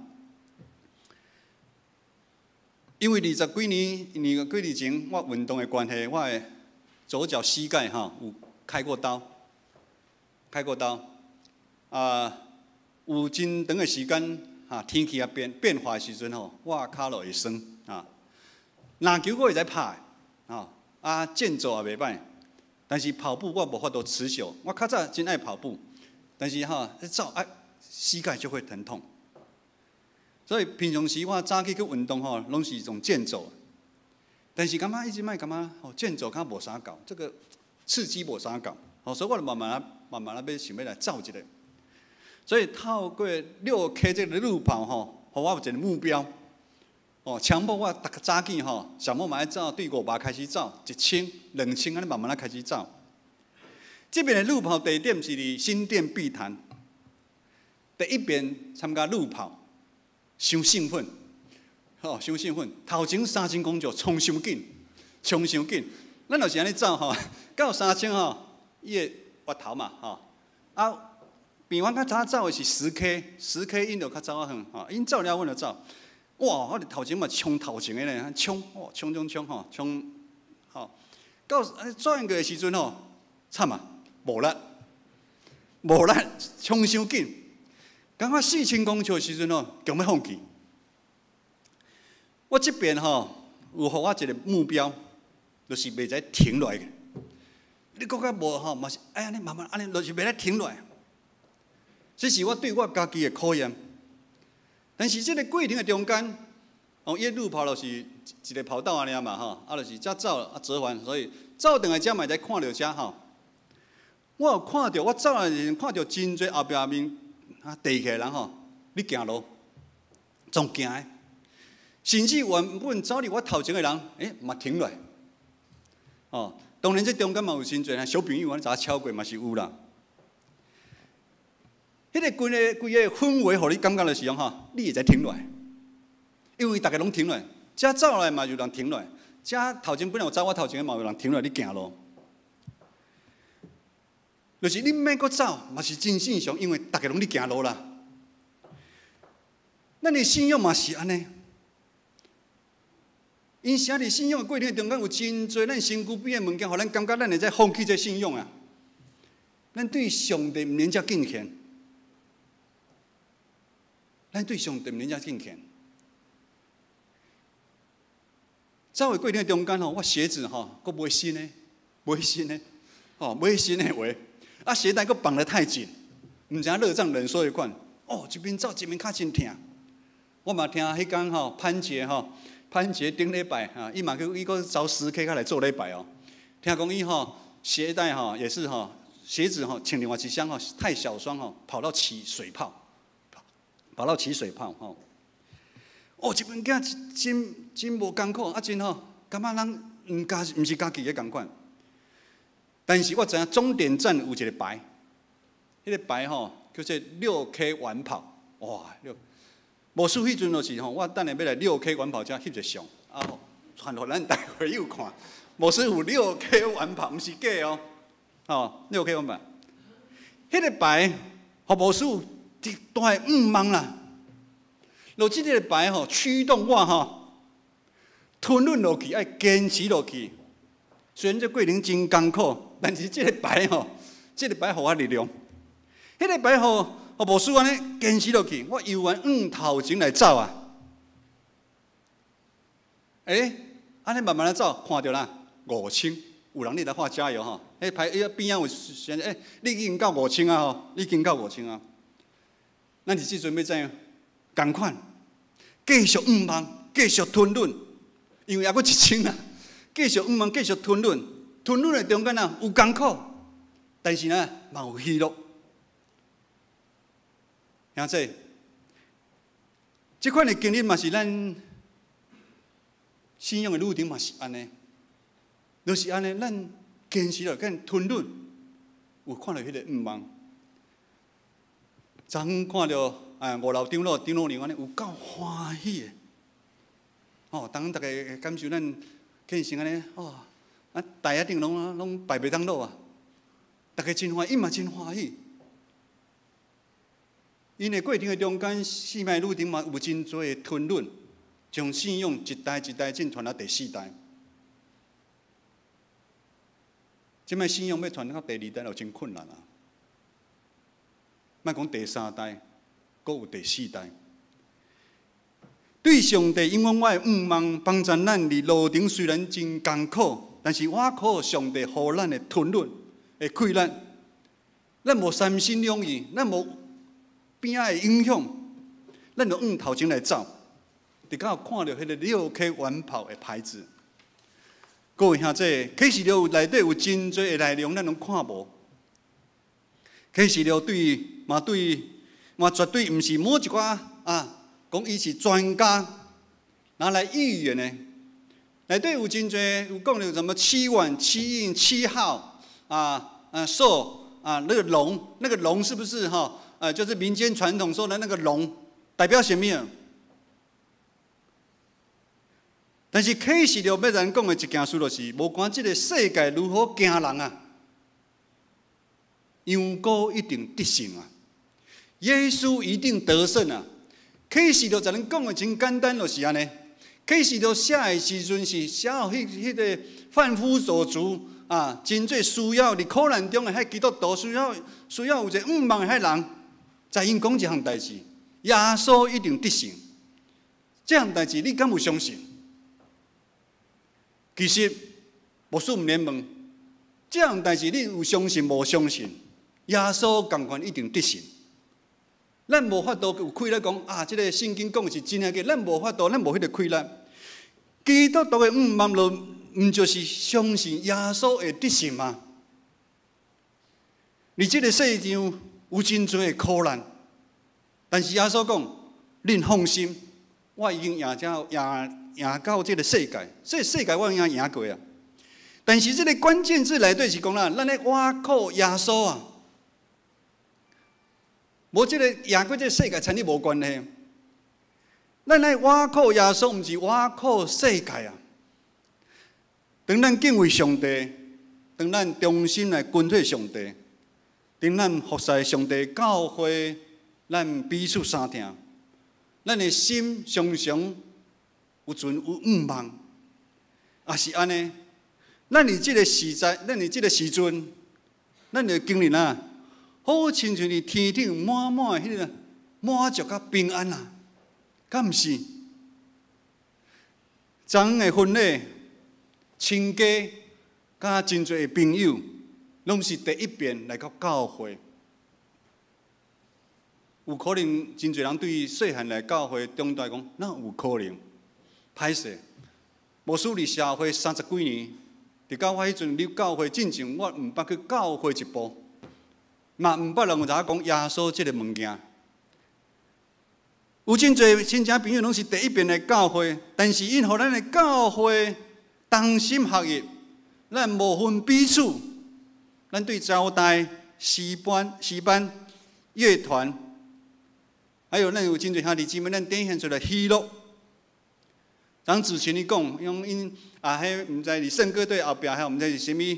因為20幾年，20幾年前我運動的關係，我的左腳膝蓋吼有開過刀，開過刀，啊，有真長的時間，哈，天氣啊變化的時陣吼，我跤就會酸啊。籃球我會使拍，吼，啊，健走也袂䆀，但是跑步我無法度持久。我較早真愛跑步，但是吼，一走啊，膝蓋就會疼痛。所以平常時我早起去運動吼，攏是用健走。但是感覺一直賣感覺吼，健走較無啥夠，這个刺激無啥夠，吼，所以我就慢慢啊、慢慢啊，欲想欲來走一下。所以透過6K 這个路跑吼，予我有一个目標，哦，強迫我逐个早起吼，上無嘛愛走，對500開始走，1000、2000按呢慢慢啊開始走。這遍的路跑地點是佇新店碧潭。第一遍參加路跑，傷興奮，吼，傷興奮。頭前3000公尺衝傷緊，衝傷緊。咱就是按呢走吼，到三千吼，伊會越頭嘛，吼。啊，比阮較早走的是十 K，十 K 𪜶就較走較遠，吼，𪜶走了，阮就走。哇！我佇頭前嘛衝頭前的咧，衝，哦，衝衝衝吼，衝，吼。到轉過的時陣吼，慘啊，無力，無力，衝傷緊。感覺4000公尺的時陣吼，強欲放棄。我這遍吼有予我一個目標，就是袂使停落來。你閣較無吼，嘛是愛按呢慢慢按呢，就是袂使停落來。這是我對我家己的考驗。但是這個過程的中間，哦，伊路跑就是一個跑道按呢嘛吼，啊，就是遮走啊折返，所以走轉來遮嘛會使看著遮吼。我有看著，我走的時陣看著真濟後壁面啊趒起來人吼，咧行路，總行的，甚至原本走佇我頭前的人，欸，嘛停落來。哦，當然這中間嘛有真濟小朋友，阮早超過嘛是有啦。彼個規个規个氛圍，予你感覺就是講吼，你會使停落來，因為逐家攏停落來，遮走來嘛有人停落來，遮頭前本來有走我頭前的嘛有人停落來咧行路，就是你毋免閣走，嘛是真正常，因為逐家攏咧行路啦。咱的信仰嘛是按呢，𪜶寫佇信仰的過程中間有真濟咱身軀邊的物件，予咱感覺咱會使放棄這信仰啊。咱對上帝毋免遮敬虔。咱對上帝毋免遮敬虔。走的過程中間吼，我鞋子吼，閣買新的，買新的，吼，買新的話，啊，鞋帶閣綁得太緊，毋知影熱脹冷縮的款。哦，一邊走一邊跤真疼。我嘛聽彼工吼潘杰吼，潘杰頂禮拜哈，伊嘛去伊閣走10K 較來做禮拜哦。聽講伊吼鞋帶吼也是吼鞋子吼穿另外一雙吼太小雙吼，跑到起水泡。跑到起水泡吼，哦，這物件真真無艱苦，啊真吼，感覺人毋家毋是家己的仝款。但是我知影終點站有一個牌，彼個牌吼叫做6K 完跑，哇，六，無輸彼陣就是吼，我等下欲來六 K 完跑遮翕一个相，啊，傳予咱大會友看，無輸有六 K 完跑，毋是假哦，吼，六 K 完跑，彼個牌，予無輸。一大願望啦，就這個牌吼驅動我吼，吞忍落去，愛堅持落去。雖然這過程真艱苦，但是這個牌吼，這個牌予我力量。彼個牌予予牧師按呢堅持落去，我猶原向頭前來走啊。欸，按呢慢慢來走，看著啦，五千，有人咧來喊加油吼。彼牌伊邊仔有寫，欸，你已經到五千啊吼，你已經到五千啊。咱佇這陣欲怎樣？仝款，繼續向望，繼續吞忍，因為猶閣一千啊！繼續向望，繼續吞忍，吞忍的中間啊有艱苦，但是呢嘛有喜樂。兄弟，這款的經歷嘛是咱信仰的旅程嘛是按呢，就是按呢，咱堅持落，咱吞忍，有看著彼個向望。昨昏看著啊五樓長老長老娘按呢有夠歡喜的，吼！當逐家感受咱變成按呢，哦，啊台仔頂攏攏擺袂當落啊！逐家真歡喜，伊嘛真歡喜。𪜶的過程的中間，生命旅程嘛有真濟的吞忍，將信仰一代一代進傳到第四代。這擺信仰欲傳到第二代就真困難啊！莫講第三代，閣有第四代。對上帝永遠我的向望，幫助咱佇路程雖然真艱苦，但是倚靠上帝予咱的吞忍的氣力，咱無三心兩意，咱無邊仔的影響，咱就向頭前來走，直到看著彼個六 K 完跑的牌子。各位兄弟，啟示錄內底有真濟的內容，咱攏看無。啟示錄對嘛對嘛，絕對毋是某一寡啊，講伊是專家拿來預言的。內底有真濟有講著什麼七碗、七印、七號啊，啊獸啊，那個龍，那個龍是不是哈？就是民間傳統說的那個龍，代表什麼？但是啟示錄欲咱講的一件事就是，無管這個世界如何驚人啊，羊羔一定得勝啊！耶穌一定得勝啊！啟示錄咱講的真簡單，就是按呢。啟示錄寫的時陣是寫予彼個販夫走卒啊，真濟需要佇苦難中的彼基督徒，需要有一個向望的彼人，在𪜶講一項代誌，耶穌一定得勝。這項代誌你敢有相信？其實，牧師毋免問，這項代誌你有相信無相信？耶穌仝款一定得勝。咱無法度有氣力講啊！這個聖經講的是真抑假，咱無法度，咱無彼個氣力。基督徒的向望，就毋就是相信耶穌會得勝嗎？佇這個世上有真濟的苦難，但是耶穌講：恁放心，我已經贏這贏贏到這個世界，這個世界我已經贏過啊！但是這個關鍵字內底是講啦，咱咧倚靠耶穌啊，無這個贏過這個世界，親你無關係。咱愛倚靠耶穌，毋是倚靠世界啊！當咱敬畏上帝，當咱忠心來跟隨上帝，當咱服侍上帝教會，咱彼此相疼，咱的心常常有存有向望，也是按呢。咱佇這個時代，咱佇這個時陣，咱就經歷啊，好親像佇天頂滿滿的彼個滿足佮平安啊，敢毋是？昨昏的婚禮，親家佮真濟的朋友，攏是第一遍來到教會。有可能真濟人對細漢來教會長大講，哪有可能？歹勢，牧師佇社會三十幾年，直到我彼陣入教會進前，我毋捌去教會一步，嘛毋捌人有知影講耶穌這个物件。有真濟親戚朋友攏是第一遍來教會，但是𪜶予咱的教會同心合意，咱無分彼此，咱對招待、詩班、詩班、樂團，還有咱有真濟兄弟姊妹，咱展現出來喜樂。張子晴伊講，因𪜶啊，彼毋知佇聖歌隊後壁，遐毋知是啥物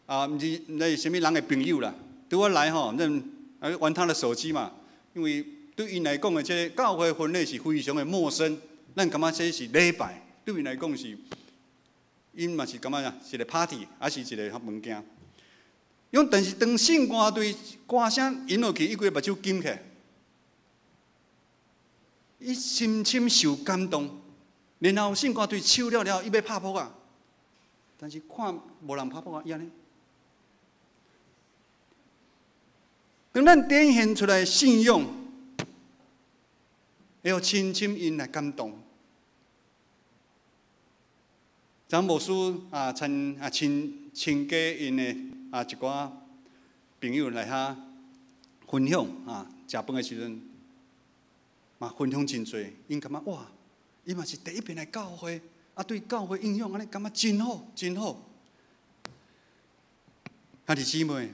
啊，毋知是啥物人的朋友啦。拄仔來吼，咱啊玩他的手機嘛，因為對𪜶來講的這个教會婚禮是非常的陌生，咱感覺這是禮拜，對𪜶來講是，𪜶嘛是感覺啥，是一個 party，抑是一个物件。因但是當聖歌隊歌聲引落去，伊規个目睭金起來，伊深深受感動。然後聖歌隊唱了了，伊欲拍噗仔，但是看無人拍噗仔，伊按呢。當咱展現出來信仰，會予深深𪜶來感動。張牧師啊，親啊親親家𪜶的啊一寡朋友來遐分享啊，食飯的時陣嘛分享真濟，𪜶感覺哇，伊嘛是第一遍來教會，啊對教會影響按呢感覺真好，真好。兄弟姊妹，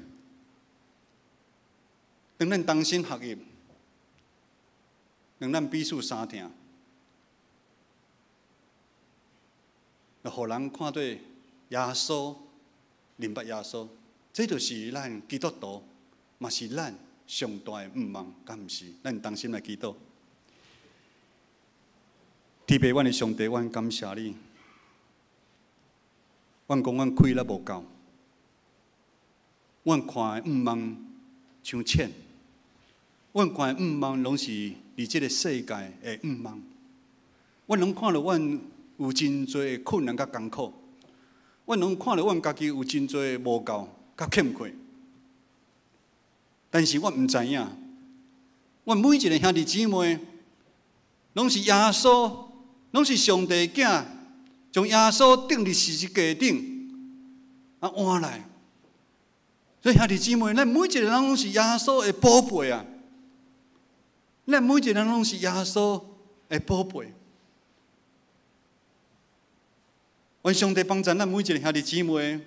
當咱同心合意，當咱彼此相疼，就予人看著耶穌，認捌耶穌，這就是咱基督徒，嘛是咱上大的向望，敢毋是？咱同心來祈禱。天父，阮的上帝，阮感謝你。阮講阮氣力無夠，阮看的向望傷淺，阮看的向望攏是佇這个世界的向望。阮攏看著阮有真濟的困難佮艱苦，阮攏看著阮家己有真濟的無夠佮欠缺。但是阮毋知影，阮每一个兄弟姊妹，攏是耶穌，攏是上帝囝，將耶穌釘佇十字架頂，啊換來。所以兄弟姊妹，咱每一個人攏是耶穌的寶貝啊！咱每一個人攏是耶穌的寶貝。願上帝幫助咱每一個兄弟姊妹，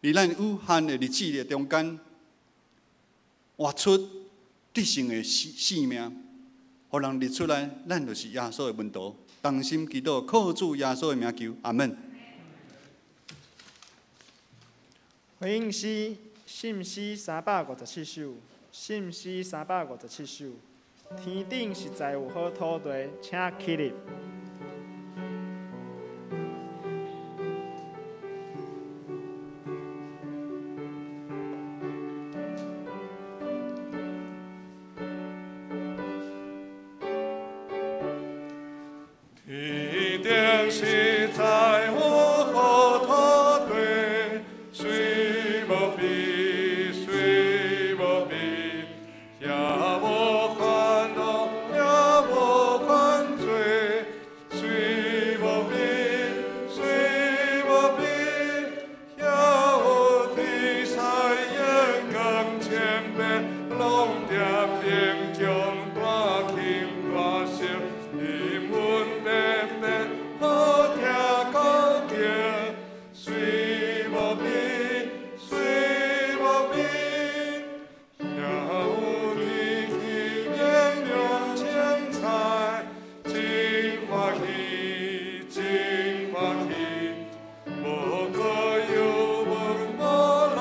佇咱有限的日子的中間，活出得勝的生命，予人認出來，咱就是耶穌的門徒。同心祈禱，靠主耶穌的名求，阿門。回應詩，信詩357首，信詩357首。天頂實在有好土地，請起立。天頂實在有好土地，雖無比，雖無比，也無煩惱，也無犯罪，雖無比，雖無比，也有天使眼光千百，攏踮勉強大輕大小，因阮白白好聽講經，雖無比，雖無比，也有天氣明亮精彩，真歡喜，真歡喜，無閣憂悶，無流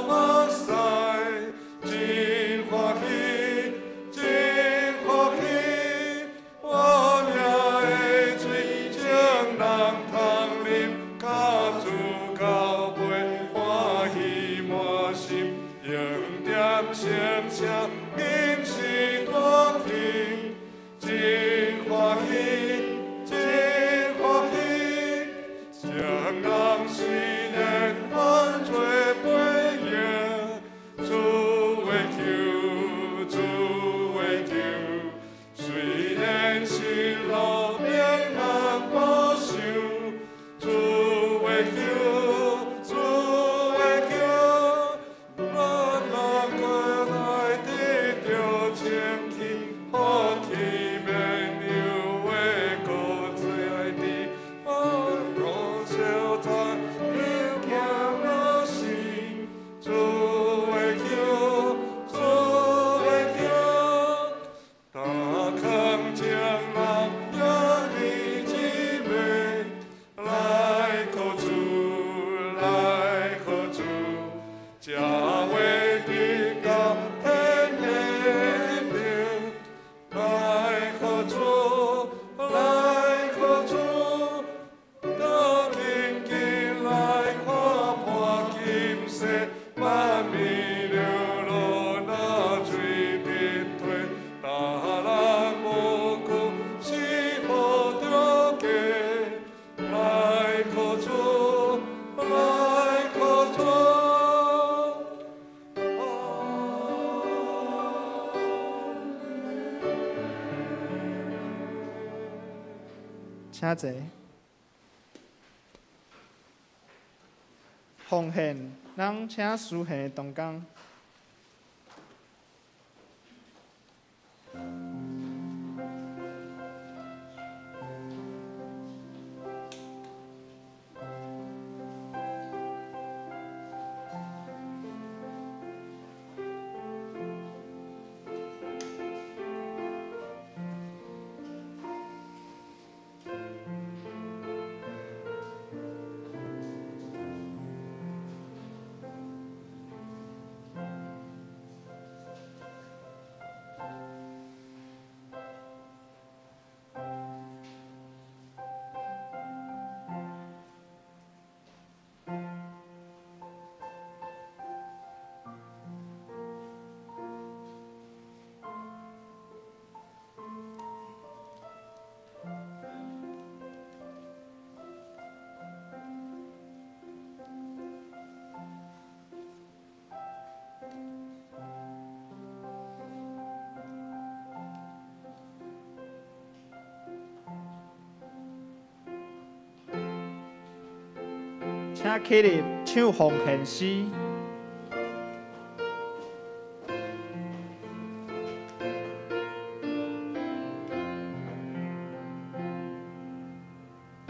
目屎，真歡喜，真歡喜，我命的水情人通啉，甲主交陪，歡喜滿心，用點聲聲，吟詩大聽，真歡喜，真歡喜，情人雖然犯罪背影，主的救，主的救，雖然失落免人保守，主的救，主的救，咱若閣來得著清氣，福氣免憂的閣在佇，我小在又行路時，主的救，主的救，大康情人兄弟姊妹，來靠主，來靠主，才會得到天的彼邊。來靠主，來靠主，倒緊緊來看破今世，萬米流落那水滴退，大人無顧是何著價？來靠主，來靠主。請坐。奉獻，咱請司獻的同工。請起立唱奉獻詩。愛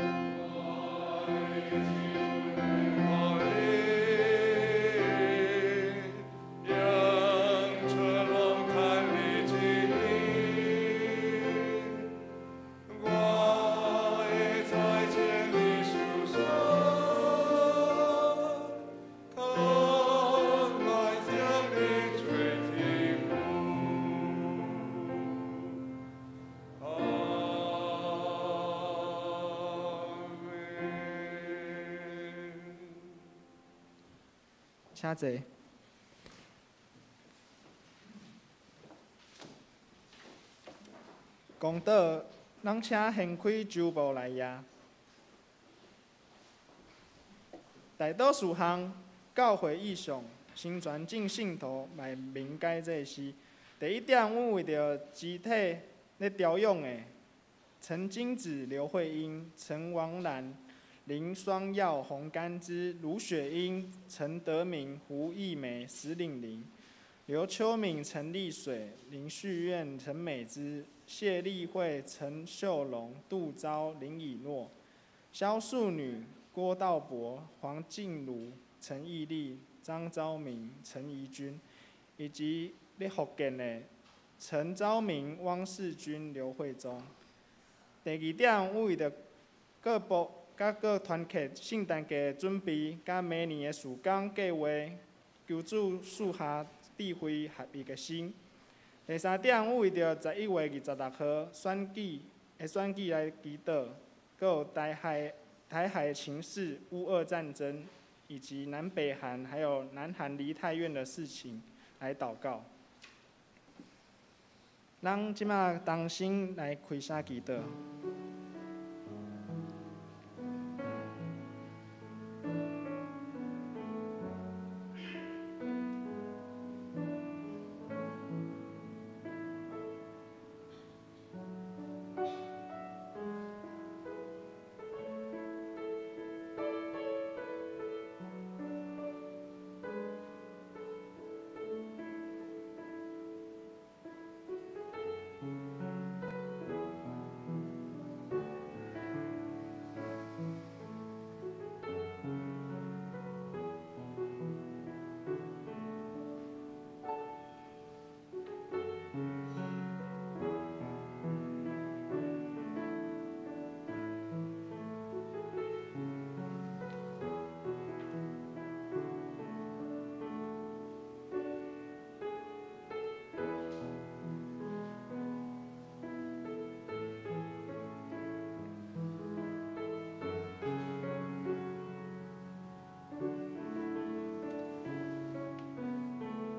請坐。公道，咱請掀開周報來頁。大多數項教會異象，新傳正信徒來明解這事。第一點，阮為著肢體咧調養的陳金子、劉慧英、陳王蘭、林雙耀、洪甘之、盧雪英、陳德明、胡義梅、石玲玲、劉秋敏、陳麗水、林旭苑、陳美姿、謝麗慧、陳秀龍、杜昭、林以諾、蕭素女、郭道博、黃靜茹、陳義麗、張昭明、陳怡君，以及咧福建的陳昭明、汪世君、劉惠忠。第二點，阮為著各部佮各團契聖誕節的準備，佮明年的事工計劃，求主賜下智慧合一的心。第三點，阮為著11月26號選舉來祈禱，閣有台海情勢、烏俄戰爭，以及南北韓還有南韓梨泰院的事情來禱告。咱這馬同心來開聲祈禱。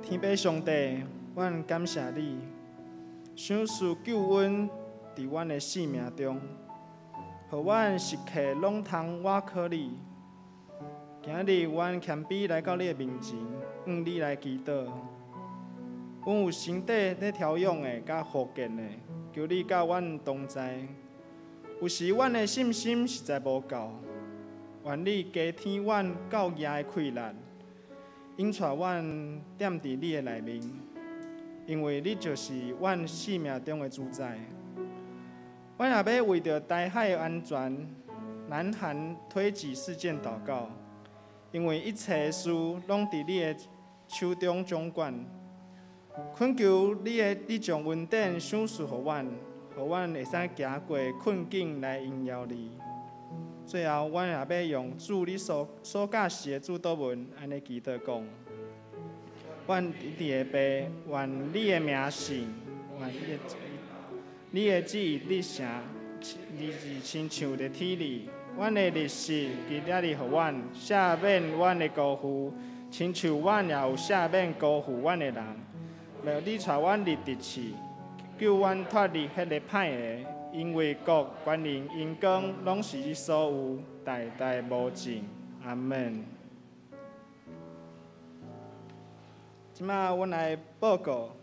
天父上帝，阮感謝你，賞賜救恩佇阮的生命中，予阮時刻攏通倚靠你。今日阮謙卑來到你的面前，向你來祈禱。阮有身體咧調養的，佮復健的，求你佮阮同在。有時阮的信心實在無夠，願你加添阮到額的氣力。引帶阮踮佇你的內面，因為你就是阮生命中的主宰。阮也欲為著台海的安全、南韓推擠事件禱告，因為一切事攏佇你的手中掌管。懇求你將恩典賞賜予阮，予阮會使行過困境來榮耀你。最後，阮也欲用主你所教示的主禱文，按呢祈禱講：阮佇的父，願你的名聖，願你的旨意得成，你是親像佇天裡。阮的日食今仔日予阮，赦免阮的辜負，親像阮也有赦免辜負阮的人。袂你帶阮入敵試，救阮脫離彼个歹的。因為國、權能、榮光，攏是你所有，代代無盡。阿們。這馬阮來報告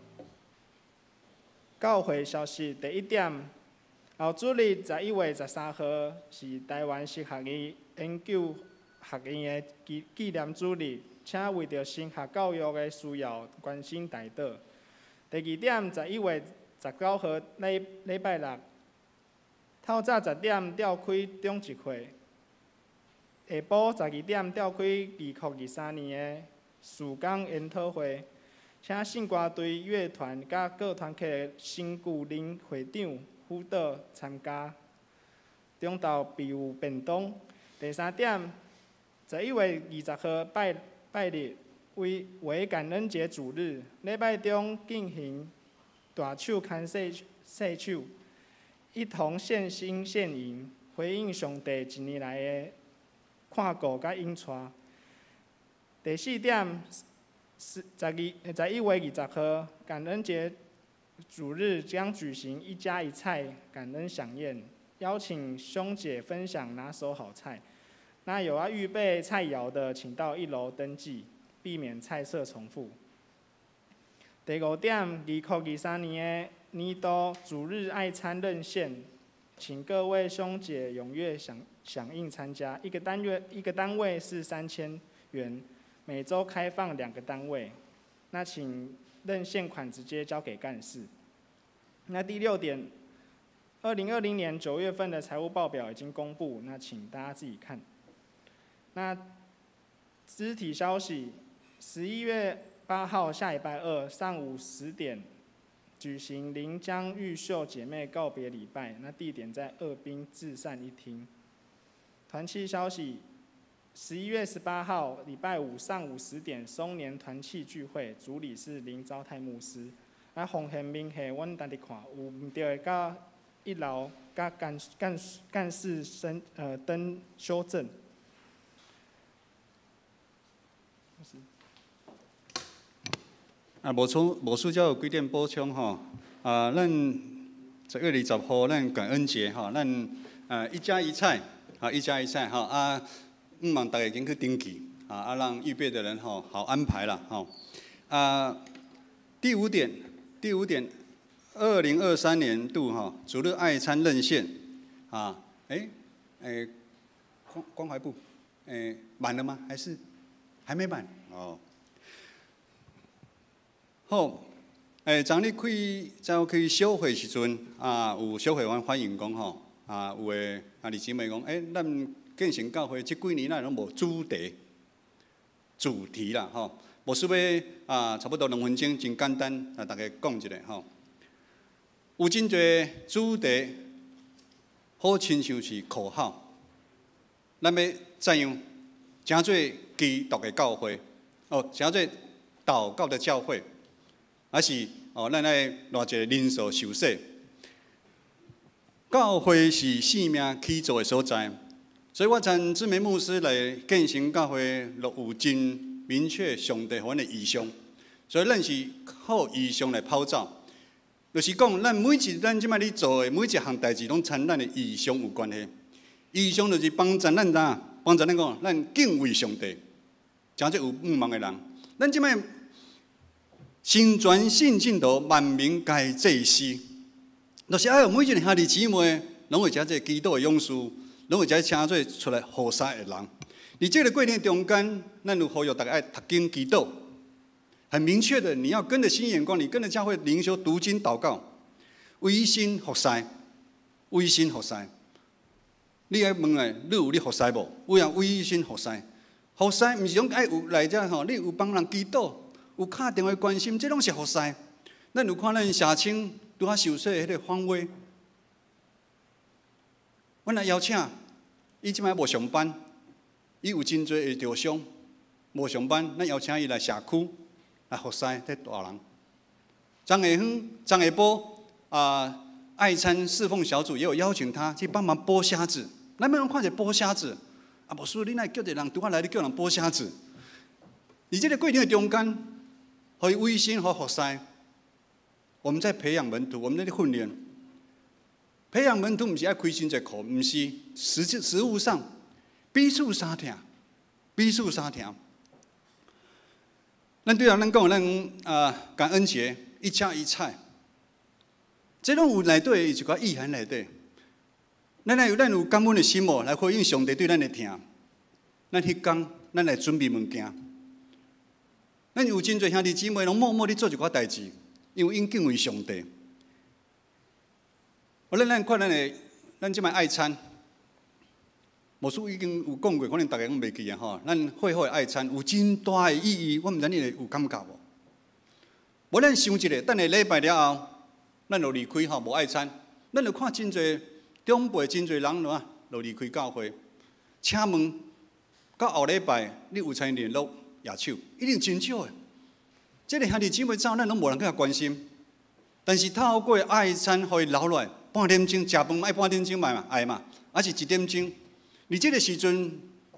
教會消息。第一點，後主日11月13號是台灣神學院研究學院的紀念主日，請為著神學教育的需要關心代禱。第二點，11月19號禮拜六。透早10點召開長執會，下晡12點召開2023年的事工研討會，請聖歌隊樂團佮各團體的新舊任會長輔導參加。中晝備有便當。第三點，11月20號拜拜日為感恩節主日，禮拜中進行大手牽細手。一同獻心獻銀，回應上帝一年來的看顧佮引帶。第四點，11月20號，感恩節主日將舉行一家一菜感恩饗宴，邀請兄姐分享拿手好菜。那有要預備菜肴的，請到一樓登記，避免菜色重複。第五點，2023年的年度主日愛餐認獻，請各位兄姐踴躍響應參加。一個單位是3000元，每週開放兩個單位。那請認獻款直接交給幹事。那第六點，2020年9月份的財務報表已經公布，那請大家自己看。那肢體消息，11月8號下禮拜二上午10點舉行臨江玉秀姐妹告別禮拜，那地點在二濱至善一廳。團契消息，11月18號禮拜五上午十點松年團契聚會，主禮是林昭泰牧師。啊，奉獻明細，阮等佇看，有毋對的，到一樓佮幹事登修正。啊，無錯，無需要有幾點補充吼。啊，咱10月20號，咱感恩節吼，咱一家一菜，啊一家一菜吼啊，希望大家已經去登記，啊，讓預備的人吼好安排啦吼。啊，第五點，第五點，2023年度吼主日愛餐認獻，啊，欸欸，關懷部，欸，滿了嗎？還是還沒滿？哦。好，欸，昨日開昨開小會時陣，啊，有小會員反映講吼，啊，有的兄弟姊妹講，欸，咱建成教會這幾年咱攏無主題，主題啦，吼，無需要啊，差不多2分鐘，真簡單，啊，大家講一下吼。有真濟主題，好親像是口號，咱欲怎樣，成做基督的教會，哦，成做禱告的教會。還是哦，咱愛偌濟人數受洗。教會是生命起造的所在，所以我參志明牧師來建成教會，就有真明確上帝予阮的異象，所以咱是靠異象來跑走。就是講，咱每一咱這擺咧做的每一項代誌，攏參咱的異象有關係。異象就是幫助咱啥？幫助咱講，咱敬畏上帝，成做有盼望的人。咱這擺。成全信信徒，萬民皆祭司，就是愛每一個兄弟姊妹，攏會成做基督的勇士，攏會成做出來服侍的人。佇這個過程中間，咱有呼籲大家愛讀經祈禱，很明確的，你要跟着新眼光，你跟着教會靈修、讀經、禱告，委身服侍，委身服侍。你愛問的，你有咧服侍無？有影委身服侍，服侍毋是講愛有來遮吼，你有幫人祈禱。有敲電話關心，這攏是服侍。咱有看咱社青拄仔受洗彼個方威，阮來邀請，伊這擺無上班，伊有真濟會著傷，無上班，咱邀請伊來社區來服侍這大人。張下遠、張下波啊，愛餐侍奉小組也有邀請他去幫忙剝蝦子。咱欲看者剝蝦子，啊，牧師，你哪會叫一個人拄仔來，你叫人剝蝦子？佇這個過程的中間，予伊委身予服侍，我們在培養門徒，我們在訓練。培養門徒毋是愛開真濟課，毋是實際實務上彼此相疼，彼此相疼。咱對啊，咱講咱啊感恩節一家一菜，這攏有內底一寡意涵內底。咱有感恩的心無，來回應上帝對咱的疼。咱彼工，咱來準備物件。咱有真濟兄弟姊妹攏默默咧做一寡代誌，因為𪜶敬畏上帝。我咱看咱的，咱這擺愛餐，牧師已經有講過，可能大家攏袂記啊吼。咱會後的愛餐有真大的意義，我毋知你會有感覺無？無咱想一下，等下禮拜了後，咱就離開吼，無愛餐，咱就看真濟長輩、真濟人怎就離開教會。請問到後禮拜，你有參聯絡野手，一定真少的。這個兄弟姊妹走，咱攏無人去共關心。但是透過愛餐，予伊留落來半點鐘，食飯愛半點鐘嘛，愛嘛，還是一點鐘？佇這個時陣，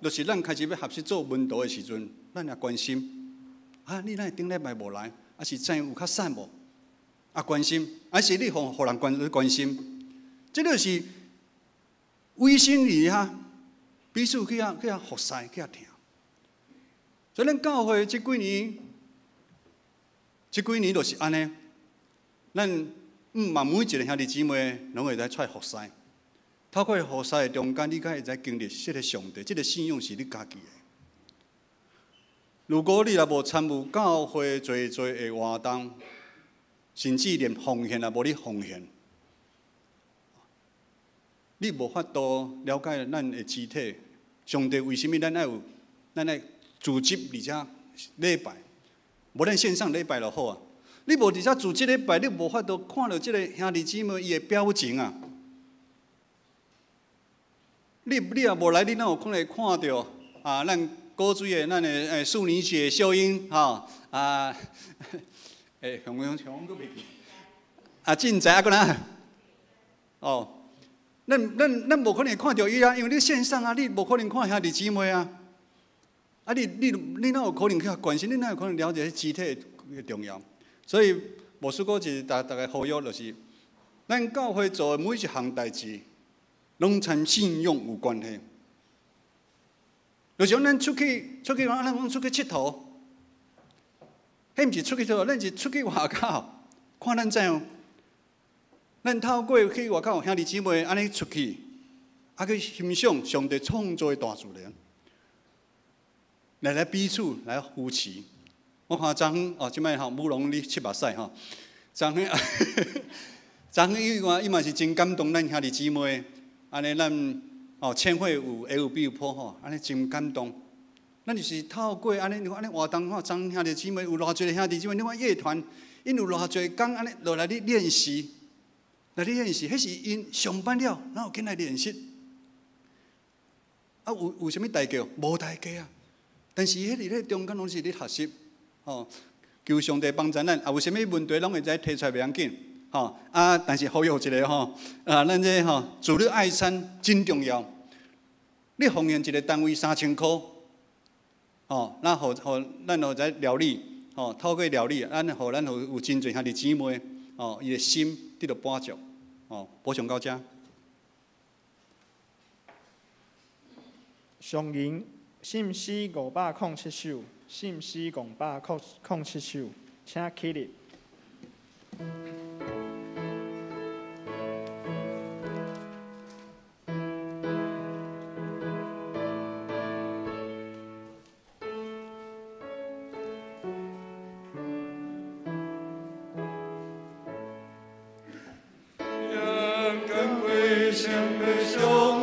就是咱開始欲學習做門徒的時陣，咱也關心。啊，你哪會頂禮拜無來？啊是知有較瘦無？啊，關心，啊是你予人關心，這就是委身佇遐，彼此去遐服侍，去遐疼。所以咱教會這幾年，這幾年就是按呢。咱嘛每一个兄弟姊妹攏會使出來服侍。透過服侍的中間，你才會使經歷這个上帝，這个信仰是你家己的。如果你若無參與教會濟濟的活動，甚至連奉獻也無咧奉獻，你無法度了解咱的肢體。上帝為啥物咱愛有，咱愛組織而且禮拜，無咱線上禮拜就好啊。你無佇遮組織禮拜，你無法度看著這个兄弟姊妹伊的表情啊。你若無來，你哪有可能看著啊？咱古水的咱的四年級的秀英吼啊？雄雄雄，閣袂記。啊，進在啊，閣哪？哦，咱無可能看著伊啊，因為你線上啊，你無可能看兄弟姊妹啊。啊，你哪有可能去關心？你哪有可能了解肢體的重要？所以，牧師閣一逐逐家呼籲，就是咱教會做的每一項代誌，攏參信仰有關係。就像咱出去，咱講出去𨑨迌，彼毋是出去𨑨迌，咱是出去外口，看咱怎樣。咱透過去外口兄弟姊妹按呢出去，啊去欣賞上帝創造的大自然，來彼此來扶持。我看昨昏哦，這擺吼武龍咧拭目屎吼，昨昏伊嘛是真感動咱兄弟姊妹，按呢咱哦千惠有 FB 有 po 吼，按呢真感動。咱就是透過按呢，你看按呢活動吼，昨兄弟姊妹有偌濟兄弟姊妹，你看樂團，𪜶有偌濟工按呢落來咧練習，來咧練習，彼是𪜶上班了，然後緊來練習。啊，有啥物代價？無代價啊！但是彼佇咧中間攏是咧學習。吼，求上帝幫助咱，啊，有啥物問題攏會使提出來袂要緊，吼啊！但是呼籲一个吼，啊，咱這吼主日愛餐真重要。你奉獻一个單位3000箍，吼，咱予咱予在料理，吼，透過料理，咱予咱予有真濟兄弟姊妹，吼，伊的心得著滿足，吼，補充到遮。上銀信詩507首，信詩507首，請起立。請坐。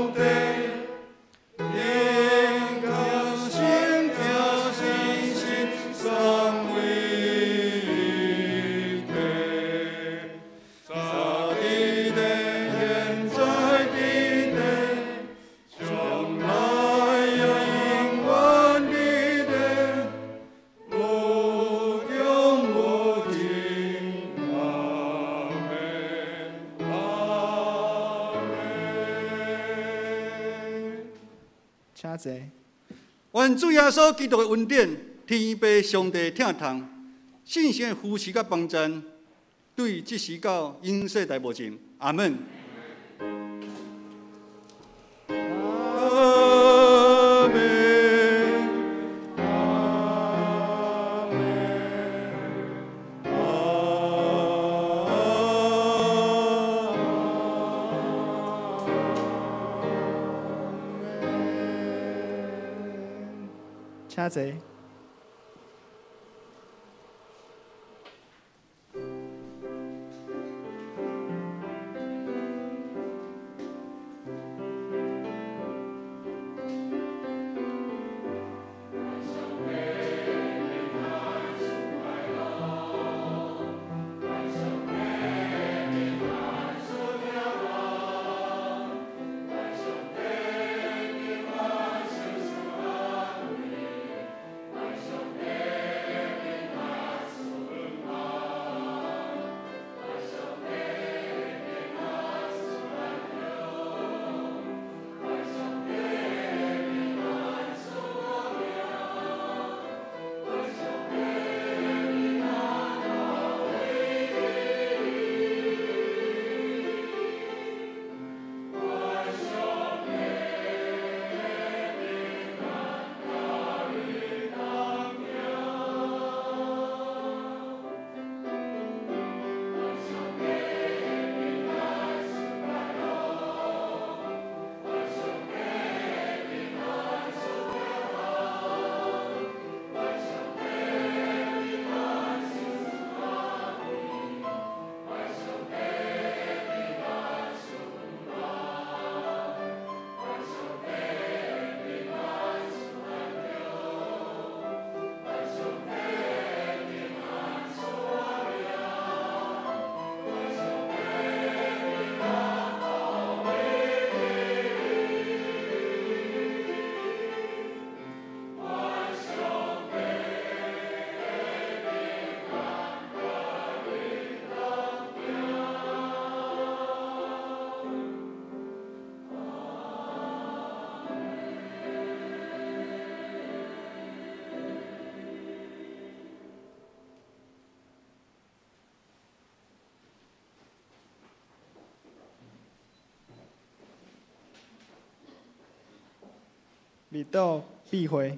願主耶穌基督的恩典、天父上帝疼痛、聖神的扶持佮幫贊，對這時到永世代無盡。阿門。阿門。阿門。請坐。蜜道避會。